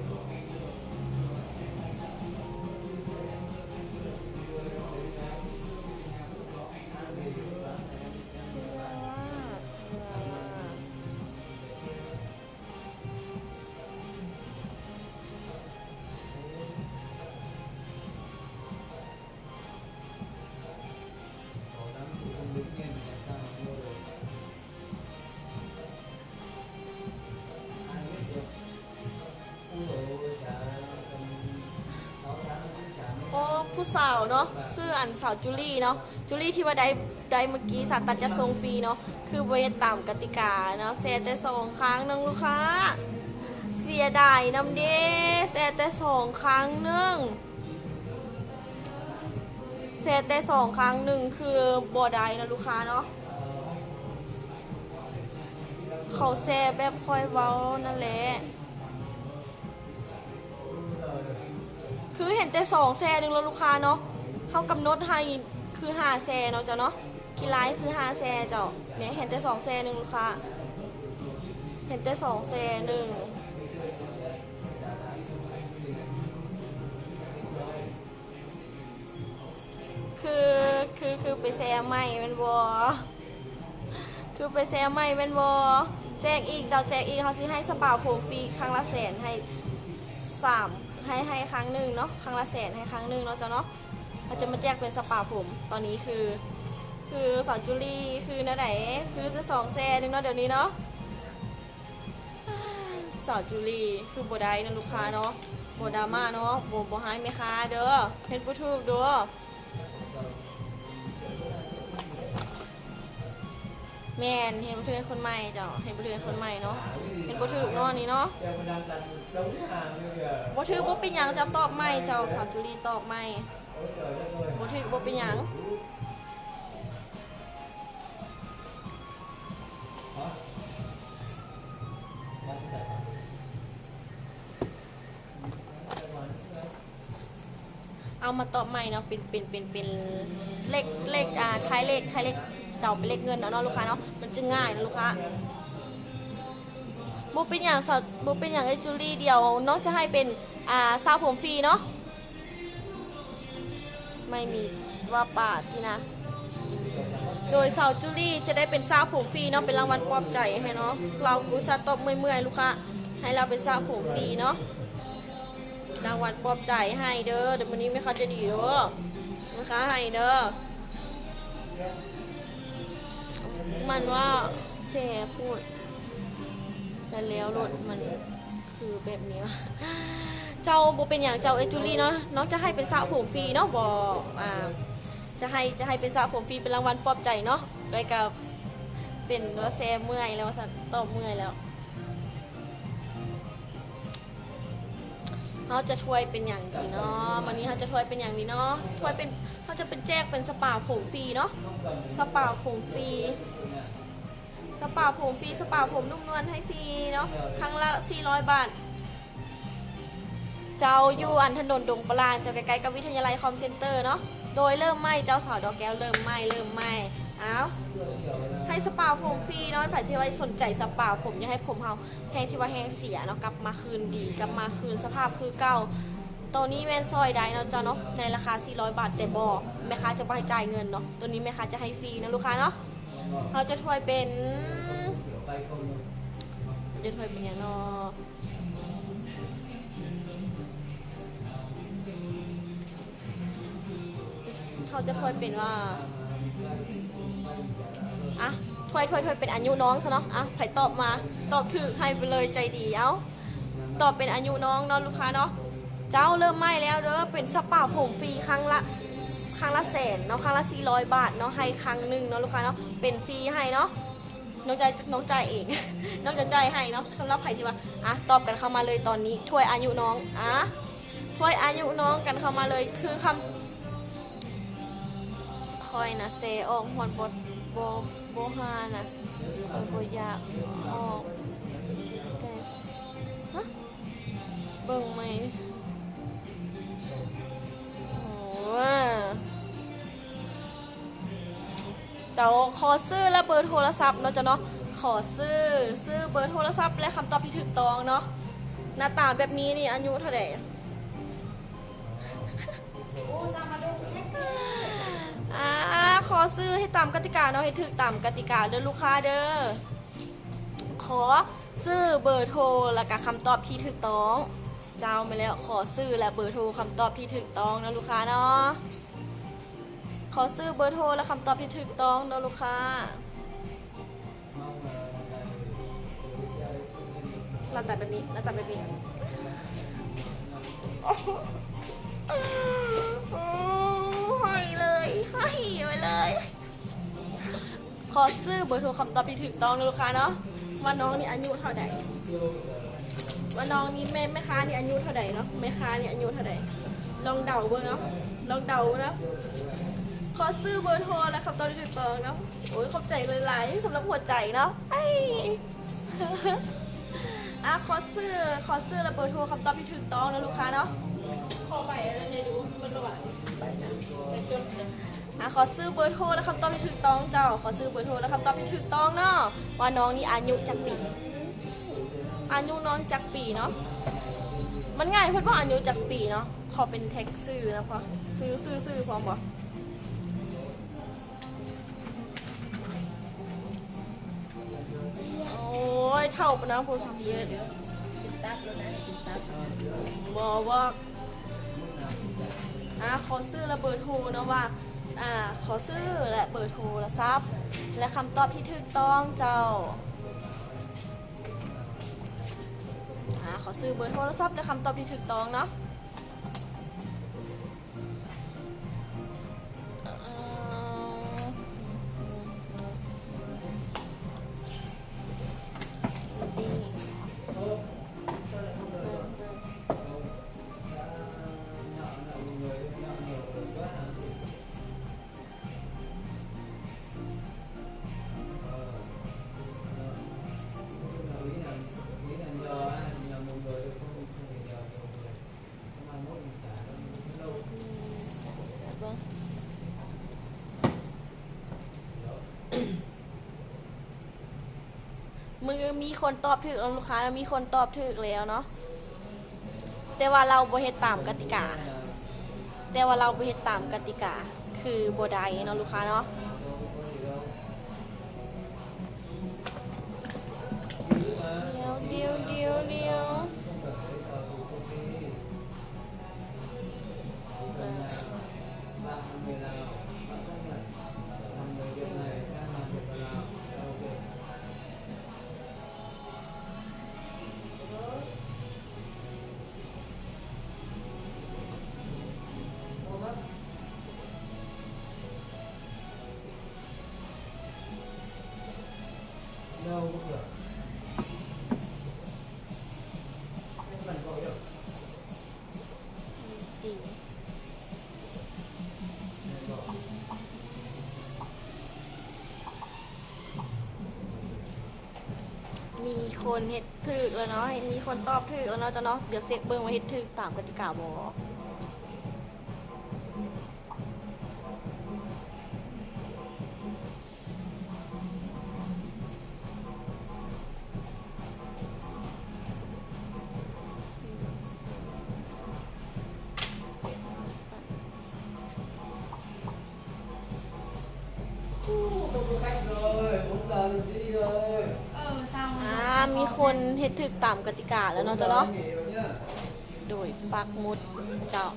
ສາວເນາະ ຊື່ອັນສາວຈູລີເນາະ ຈູລີທີ່ວ່າໄດ້ ໄດ້ເມື່ອກີ້ ສາຕັດຈະສົ່ງຟຣີເນາະ ຄືບໍ່ເຮັດຕາມກະຕິກາເນາະ ແຊແຕ່ສອງຄັ້ງໜຶ່ງລູກຄ້າ ເສຍດາຍນຳເດ້ ແຊແຕ່ສອງຄັ້ງໜຶ່ງ ແຊແຕ່ສອງຄັ້ງໜຶ່ງ ຄືບໍ່ໄດ້ເນາະລູກຄ້າເນາະ ເຂົາແຊແບບຂ້ອຍເວົ້ານັ້ນແຫຼະ. ຄືເຫັນແຕ່ສອງແຊໜຶ່ງແລ້ວລູກຄ້າເນາະ ເຮົາກຳນົດໃຫ້ຄືຫ້າແຊເນາະເຈົ້າເນາະ ຄິດຫຼາຍຄືຫ້າແຊເຈົ້າ ແມ່ນເຫັນແຕ່ສອງແຊໜຶ່ງລູກຄ້າ ເຫັນແຕ່ສອງແຊໜຶ່ງ ຄື ຄື ຄືໄປແຊໃໝ່ແມ່ນບໍ່? ຄືໄປແຊໃໝ່ແມ່ນບໍ່? ແຈກອີກເຈົ້າ ແຈກອີກ ເຮົາຊິໃຫ້ສະປາຜົມຟຣີຄັ້ງລະແສນ ໃຫ້ສາມ ໃຫ້ ໃຫ້ຄັ້ງໜຶ່ງເນາະ ຄັ້ງລະແສນ ໃຫ້ຄັ້ງໜຶ່ງເນາະເຈົ້າເນາະ ເຮົາຈະມາແຈກເປັນສະປາຜົມ ຕອນນີ້ຄື ຄືສາວຈູລີ ຄືແນວໃດ ຄືສອງແຊໜຶ່ງເນາະ ດຽວນີ້ເນາະ. ສາວຈູລີ ຄືບໍ່ໄດ້ນຳລູກຄ້າເນາະ ບໍ່ດຣາມາເນາະ ບໍ່ ບໍ່ຮ້າຍແມ່ຄ້າເດີ ເຮັດບໍ່ຖືກເດີ ແມ່ນ ເຮັດບໍ່ຖືກໃຫ້ຄົນໃໝ່ເຈົ້າ ເຮັດບໍ່ຖືກໃຫ້ຄົນໃໝ່ເນາະ ເຮັດບໍ່ຖືກເນາະ ນີ້ເນາະ ບໍ່ຖືກບໍ່ເປັນຫຍັງ ເຈົ້າຕອບໃໝ່ເຈົ້າ ສາວຈູລີຕອບໃໝ່ ບໍ່ຖືກບໍ່ເປັນຫຍັງ. ເອົາມາຕອບໃໝ່ເນາະ ເປັນ ເປັນ ເປັນ ເປັນເລກ ເລກ ອ່າ ທ້າຍເລກ ທ້າຍເລກ ເດົາເປັນເລກເງິນເອົາເນາະລູກຄ້າເນາະ ມັນຈະງ່າຍເນາະລູກຄ້າ ບໍ່ເປັນຫຍັງ ບໍ່ເປັນຫຍັງເອື້ອຍຈູລີ ດຽວນ້ອງຈະໃຫ້ເປັນ ອ່າ ສະປາຜົມຟຣີເນາະ. ໄມ່ມີວ່າປາດນີ້ນະ ໂດຍສາວຈູລີຈະໄດ້ເປັນສະປາຜົມຟຣີເນາະ ເປັນລາງວັນປອບໃຈໃຫ້ເນາະ ລາວອຸດສ່າຕອບເມື່ອຍໆ ລູກຄ້າ ໃຫ້ລາວເປັນສະປາຜົມຟຣີເນາະ ລາງວັນປອບໃຈໃຫ້ເດີ ດຽວມື້ນີ້ແມ່ຄ້າໃຈດີເດີ ແມ່ຄ້າໃຫ້ເດີ ມັນວ່າແຊໂພດ ແລ້ວລົດມັນ ຄືແບບນີ້ວະ ເຈົ້າ ບໍ່ເປັນຫຍັງເຈົ້າ ເອື້ອຍຈູລີເນາະ ນ້ອງຈະໃຫ້ເປັນສະຜົມຟຣີເນາະ ບໍ່ ອ່າ ຈະໃຫ້ ຈະໃຫ້ເປັນສະຜົມຟຣີ ເປັນລາງວັນປອບໃຈເນາະ ເອື້ອຍກະເປັນວ່າແຊເມື່ອຍແລ້ວວ່າຊັ້ນ ຕອບເມື່ອຍແລ້ວ ເຮົາຈະຖ້ວຍເປັນຫຍັງດີເນາະ ມື້ນີ້ເຮົາຈະຖ້ວຍເປັນຫຍັງດີເນາະ ຖ້ວຍເປັນ ເຮົາຈະເປັນແຈກເປັນສະປາຜົມຟຣີເນາະ ສະປາຜົມຟຣີ ສະປາຜົມຟຣີ ສະປາຜົມນຸ້ມນວນໃຫ້ຟຣີເນາະ ຄັ້ງລະສີ່ຮ້ອຍບາດ ເຈົ້າ ຢູ່ອັນຖະໜົນດົງປະລານ ເຈົ້າ ໃກ້ໆກັບວິທະຍາໄລຄອມເຊັນເຕີເນາະ ໂດຍເລີ່ມໃໝ່ ເຈົ້າ ສາວດອກແກ້ວ ເລີ່ມໃໝ່ ເລີ່ມໃໝ່ ອ້າວ ໃຫ້ສະປາຜົມຟຣີເນາະ ໃຜທີ່ວ່າສົນໃຈສະປາຜົມ ຢາກໃຫ້ຜົມເຮົາແຫ້ງທີ່ວ່າແຫ້ງເສຍເນາະ ກັບມາຄືນດີ ກັບມາຄືນສະພາບຄືເກົ່າ ໂຕນີ້ແມ່ນຊ່ອຍໄດ້ເນາະເຈົ້າເນາະ ໃນລາຄາສີ່ຮ້ອຍບາດ ແຕ່ບໍ່ ແມ່ຄ້າຈະບໍ່ໃຫ້ຈ່າຍເງິນເນາະ ໂຕນີ້ແມ່ຄ້າຈະໃຫ້ຟຣີເນາະລູກຄ້າເນາະ ເຮົາຈະຖ້ວຍເປັນ ຈະຖ້ວຍເປັນຫຍັງເນາະ ເຮົາຈະຖ້ວຍເປັນວ່າ ອ່ະ ຖ້ວຍ ຖ້ວຍ ຖ້ວຍເປັນອາຍຸນ້ອງຊະເນາະ ອ່ະ ໃຜຕອບມາ ຕອບຖືກໃຫ້ໄປເລີຍ ໃຈດີ ເອົ້າ ຕອບເປັນອາຍຸນ້ອງເນາະລູກຄ້າເນາະ ເຈົ້າ ເລີ່ມໃໝ່ແລ້ວເດີ ເປັນສະປາຜົມຟຣີຄັ້ງລະ ຄັ້ງລະແສນເນາະ ຄັ້ງລະສີ່ຮ້ອຍບາດເນາະ ໃຫ້ຄັ້ງໜຶ່ງເນາະລູກຄ້າເນາະ ເປັນຟຣີໃຫ້ເນາະ ນ້ອງຈ່າຍ ນ້ອງຈ່າຍເອງ ນ້ອງຈະຈ່າຍໃຫ້ເນາະ ສຳລັບໃຜທີ່ວ່າ ອ່ະ ຕອບກັນເຂົ້າມາເລີຍຕອນນີ້ ຖ້ວຍອາຍຸນ້ອງ ອ່ະ ຖ້ວຍອາຍຸນ້ອງກັນເຂົ້າມາເລີຍ ຄືຄຳ ຂ້ອຍນະແຊອອກຮອດບໍ່ ບໍ່ ບໍ່ຫ້ານະ ຂ້ອຍບໍ່ຢາກອອກ ແຕ່ ຮະ ເບິ່ງໃໝ່ ໂອ້ ເຈົ້າ ຂໍຊື່ ແລະ ເບີໂທລະສັບເນາະ ເຈົ້າເນາະ ຂໍຊື່ ຊື່ ເບີໂທລະສັບ ແລະ ຄຳຕອບທີ່ຖືກຕ້ອງເນາະ ໜ້າຕາແບບນີ້ນີ້ ອາຍຸເທົ່າໃດ? ອ່າ ຂໍຊື່ໃຫ້ຕາມກະຕິກາເນາະ ໃຫ້ຖືກຕາມກະຕິກາເດີລູກຄ້າເດີ ຂໍຊື່ ເບີໂທ ແລ້ວກະຄຳຕອບທີ່ຖືກຕ້ອງ ເຈົ້າ ແມ່ນແລ້ວ ຂໍຊື່ ແລະ ເບີໂທ ຄຳຕອບທີ່ຖືກຕ້ອງເນາະລູກຄ້າເນາະ ຂໍຊື່ ເບີໂທ ແລະ ຄຳຕອບທີ່ຖືກຕ້ອງເນາະລູກຄ້າ. ໜ້າຕາແບບນີ້ ໜ້າຕາແບບນີ້. ຂໍຊື່ເບີໂທຄຳຕອບທີ່ຖືກຕ້ອງເດີລູກຄ້າເນາະ ວ່ານ້ອງນີ້ອາຍຸເທົ່າໃດ ວ່ານ້ອງນີ້ ແມ່ ແມ່ຄ້ານີ້ອາຍຸເທົ່າໃດເນາະ ແມ່ຄ້ານີ້ອາຍຸເທົ່າໃດ ລອງເດົາເບິ່ງເນາະ ລອງເດົາເນາະ. ຂໍຊື່ເບີໂທ ແລະ ຄຳຕອບທີ່ຖືກຕ້ອງເນາະ. ໂອ້ຍ ຂອບໃຈຫຼາຍໆ ສຳລັບຫົວໃຈເນາະ. ອ້າຍ ອ່າ ຂໍຊື່ ຂໍຊື່ ແລະ ເບີໂທ ຄຳຕອບທີ່ຖືກຕ້ອງເນາະລູກຄ້າເນາະ. ຂໍໃບອັນນັ້ນໃຫ້ດູ ມັນບໍ່ວ່າ ໃບນະ ໃບຈົດນະ. ອ່າ ຂໍຊື່ເບີໂທ ແລະ ຄຳຕອບທີ່ຖືກຕ້ອງເຈົ້າ. ຂໍຊື່ເບີໂທ ແລະ ຄຳຕອບທີ່ຖືກຕ້ອງເນາະ ວ່ານ້ອງນີ້ອາຍຸຈັກປີ ອາຍຸນ້ອງຈັກປີເນາະ. ມັນງ່າຍໂພດບໍ່ ອາຍຸຈັກປີເນາະ. ຂໍເປັນແທັກຊື່ນະ ພໍ ຊື່ ຊື່ ຊື່ ພ້ອມບໍ່? ໂອ້ຍ ເຖົ້າປານນັ້ນພຸ້ນ ສາມສິບເອັດ ເປັນຕັບແລ້ວນະ ເປັນຕັບ. ບໍ່ ບໍ່ ອ່າ ຂໍຊື່ ແລະ ເບີໂທເນາະ ວ່າ ອ່າ ຂໍຊື່ ແລະ ເບີໂທລະສັບ ແລະ ຄຳຕອບທີ່ຖືກຕ້ອງເຈົ້າ. ອ່າ ຂໍຊື່ ເບີໂທລະສັບ ແລະ ຄຳຕອບທີ່ຖືກຕ້ອງເນາະ. ມື້ ມີຄົນຕອບຖືກແລ້ວລູກຄ້າ ແລ້ວມີຄົນຕອບຖືກແລ້ວເນາະ ແຕ່ວ່າລາວບໍ່ເຮັດຕາມກະຕິກາ ແຕ່ວ່າລາວບໍ່ເຮັດຕາມກະຕິກາ ຄືບໍ່ໄດ້ເນາະລູກຄ້າເນາະ. ດຽວ ດຽວ ດຽວ ດຽວ. ມີຄົນເຮັດຖືກແລ້ວເນາະ ມີຄົນຕອບຖືກແລ້ວເນາະເຈົ້າເນາະ. ດຽວເຊັກເບິ່ງວ່າເຮັດຖືກຕາມກະຕິກາບໍ່. ອ່າ ມີຄົນເຮັດຖືກຕາມກະຕິກາແລ້ວເນາະເຈົ້າເນາະ. ໂດຍປັກໝຸດເຈົ້າ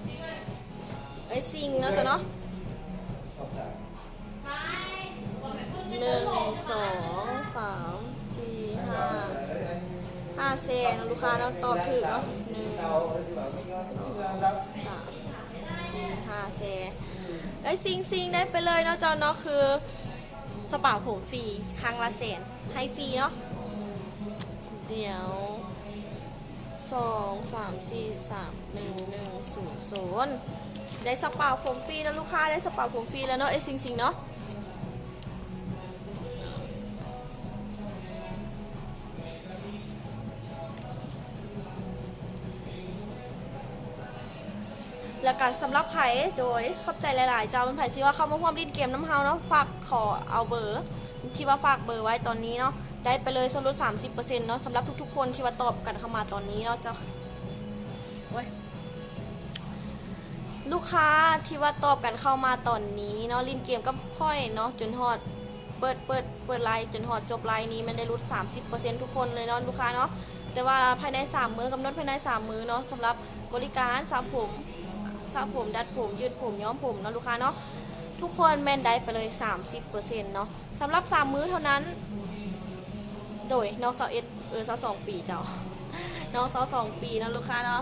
ເອີຍ ຊິງເນາະເຈົ້າເນາະ. ໜຶ່ງ ສອງ ສາມ ສີ່ ຫ້າ ຫ້າແຊເນາະລູກຄ້າເນາະ ຕອບຖືກເນາະ. ໜຶ່ງ ສອງ ສາມ ສີ່ ຫ້າແຊ. ເອີຍ ຊິງ ຊິງ ໄດ້ໄປເລີຍເນາະເຈົ້າເນາະ ຄືສະປາຜົມຟຣີ ຄັ້ງລະແສນ ໃຫ້ຟຣີເນາະ. ດຽວ ສອງ ສາມ ສີ່ ສາມ ໜຶ່ງ ໜຶ່ງ ສູນ ສູນ. ໄດ້ສະປາຜົມຟຣີເນາະລູກຄ້າ ໄດ້ສະປາຜົມຟຣີແລ້ວເນາະ ເອີຍ ຊິງ ຊິງ ເນາະ. ແລ້ວກະສຳລັບໃຜ ໂດຍ ຂອບໃຈຫຼາຍໆເຈົ້າ ເປັນໃຜທີ່ວ່າເຂົ້າມາຮ່ວມຫຼິ້ນເກມນຳເຮົາເນາະ ຝາກຂໍເອົາເບີ ທີ່ວ່າຝາກເບີໄວ້ຕອນນີ້ເນາະ ໄດ້ໄປເລີຍສ່ວນຫຼຸດສາມສິບເປີເຊັນເນາະ ສຳລັບທຸກໆຄົນທີ່ວ່າຕອບກັນເຂົ້າມາຕອນນີ້ເນາະເຈົ້າ. ໂອ້ຍ ລູກຄ້າທີ່ວ່າຕອບກັນເຂົ້າມາຕອນນີ້ເນາະ ຫຼິ້ນເກມກັບຂ້ອຍເນາະ ຈົນຮອດ ເປີດ ເປີດ ເປີດໄລຟ໌ຈົນຮອດຈົບໄລຟ໌ນີ້ ແມ່ນໄດ້ຫຼຸດສາມສິບເປີເຊັນທຸກຄົນເລີຍເນາະລູກຄ້າເນາະ. ແຕ່ວ່າພາຍໃນສາມມື້ ກຳນົດພາຍໃນສາມມື້ເນາະ ສຳລັບບໍລິການສະຜົມ ສະຜົມ ດັດຜົມ ຍືດຜົມ ຍ້ອມຜົມເນາະລູກຄ້າເນາະ ທຸກຄົນແມ່ນໄດ້ໄປເລີຍສາມສິບເປີເຊັນເນາະ ສຳລັບສາມມື້ເທົ່ານັ້ນ. ໂດຍ ນ້ອງຊາວເອັດ ເອີ ຊາວສອງປີເຈົ້າ ນ້ອງຊາວສອງປີເນາະລູກຄ້າເນາະ.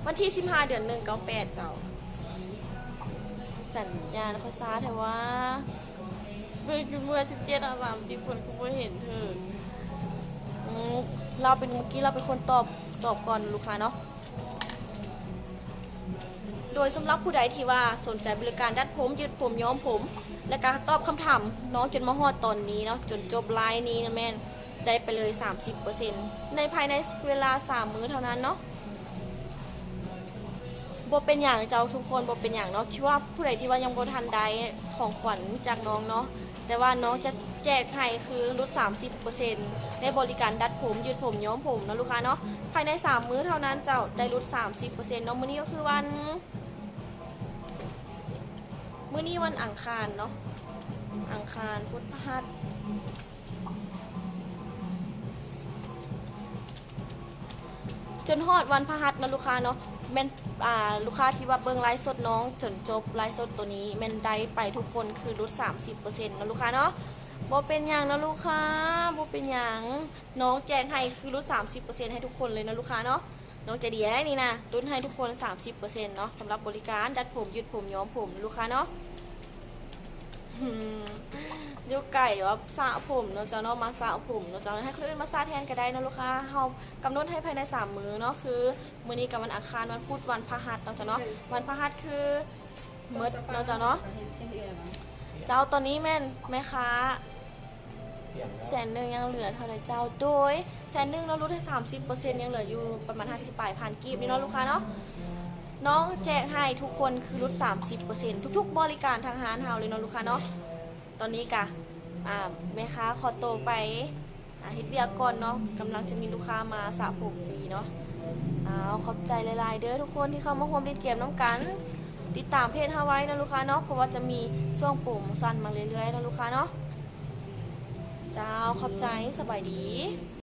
ວັນທີສິບຫ້າ ເດືອນໜຶ່ງ ເກົ້າແປດເຈົ້າ. ສັນຍານຂ້ອຍຊ້າແທ້ວ່າ. ເບິ່ງຢູ່ເມື່ອສິບເຈັດຫາສາມສິບ ເພິ່ນຄືບໍ່ເຫັນເທີ. ອືມ ລາວເປັນ ເມື່ອກີ້ລາວເປັນຄົນຕອບ ຕອບກ່ອນລູກຄ້າເນາະ. ໂດຍສຳລັບຜູ້ໃດທີ່ວ່າສົນໃຈບໍລິການດັດຜົມ, ຍືດຜົມ, ຍ້ອມຜົມ ແລະກະຕອບຄຳຖາມນ້ອງຈົນມາຮອດຕອນນີ້ເນາະ, ຈົນຈົບໄລຟ໌ນີ້ນະ ແມ່ນໄດ້ໄປເລີຍສາມສິບເປີເຊັນ ໃນພາຍໃນເວລາສາມມື້ເທົ່ານັ້ນເນາະ. ບໍ່ເປັນຫຍັງເຈົ້າທຸກຄົນ, ບໍ່ເປັນຫຍັງເນາະ ທີ່ວ່າຜູ້ໃດທີ່ວ່າຍັງບໍ່ທັນໄດ້ຂອງຂວັນຈາກນ້ອງເນາະ, ແຕ່ວ່ານ້ອງຈະແຈກໃຫ້ຄືຫຼຸດສາມສິບເປີເຊັນ ໃນບໍລິການດັດຜົມ, ຍືດຜົມ, ຍ້ອມຜົມເນາະລູກຄ້າເນາະ. ພາຍໃນສາມມື້ເທົ່ານັ້ນເຈົ້າ ໄດ້ຫຼຸດສາມສິບເປີເຊັນເນາະ. ມື້ນີ້ກໍຄືວັນ ມື້ນີ້ວັນອັງຄານເນາະ, ອັງຄານ, ພຸດ, ພະຫັດ ຈົນຮອດວັນພະຫັດເນາະລູກຄ້າເນາະ. ແມ່ນ ອ່າ ລູກຄ້າທີ່ວ່າເບິ່ງໄລຟ໌ສົດນ້ອງຈົນຈົບໄລຟ໌ສົດໂຕນີ້ ແມ່ນໄດ້ໄປທຸກຄົນຄືຫຼຸດສາມສິບເປີເຊັນເນາະລູກຄ້າເນາະ. ບໍ່ເປັນຫຍັງເນາະລູກຄ້າ, ບໍ່ເປັນຫຍັງ, ນ້ອງແຈກໃຫ້ຄືຫຼຸດສາມສິບເປີເຊັນໃຫ້ທຸກຄົນເລີຍເນາະລູກຄ້າເນາະ. ນ້ອງໃຈດີໄດ໋ນີ້ນະ, ຫຼຸດໃຫ້ທຸກຄົນສາມສິບເປີເຊັນເນາະ ສຳລັບບໍລິການດັດຜົມ, ຍືດຜົມ, ຍ້ອມຜົມເນາະລູກຄ້າເນາະ. ຢູ່ໄກວ່າສະຜົມເນາະເຈົ້າເນາະ, ມາສະຜົມເນາະເຈົ້າ, ໃຫ້ຄົນອື່ນມາສະແທນກໍໄດ້ເນາະລູກຄ້າ. ເຮົາກຳນົດໃຫ້ພາຍໃນສາມມື້ເນາະ, ຄືມື້ນີ້ກໍວັນອັງຄານ, ວັນພຸດ, ວັນພະຫັດເນາະເຈົ້າເນາະ. ວັນພະຫັດຄືໝົດເນາະເຈົ້າເນາະ. ເຈົ້າ ຕອນນີ້ແມ່ນແມ່ຄ້າ ແສນໜຶ່ງຍັງເຫຼືອເທົ່າໃດເຈົ້າ? ໂດຍ ແສນໜຶ່ງເນາະ ຫຼຸດໃຫ້ສາມສິບເປີເຊັນ ຍັງເຫຼືອຢູ່ປະມານຫ້າສິບປາຍພັນກີບນີ້ເນາະລູກຄ້າເນາະ. ນ້ອງແຈກໃຫ້ທຸກຄົນຄືຫຼຸດສາມສິບເປີເຊັນ ທຸກໆບໍລິການທາງຮ້ານເຮົາເລີຍເນາະລູກຄ້າເນາະ. ຕອນນີ້ກະ ອ່າ ແມ່ຄ້າຂໍໂຕໄປ ອ່າ ເຮັດວຽກກ່ອນເນາະ, ກຳລັງຈະມີລູກຄ້າມາສະຜົມຟຣີເນາະ. ອ້າວ ຂອບໃຈຫຼາຍໆເດີທຸກຄົນທີ່ເຂົ້າມາຮ່ວມຫຼິ້ນເກມນຳກັນ. ຕິດຕາມເພຈເຮົາໄວ້ເນາະລູກຄ້າເນາະ, ເພາະວ່າຈະມີຊ່ວງໂປຣໂມຊັນມາເລື້ອຍໆເນາະລູກຄ້າເນາະ. ເຈົ້າ ຂອບໃຈ, ສະບາຍດີ.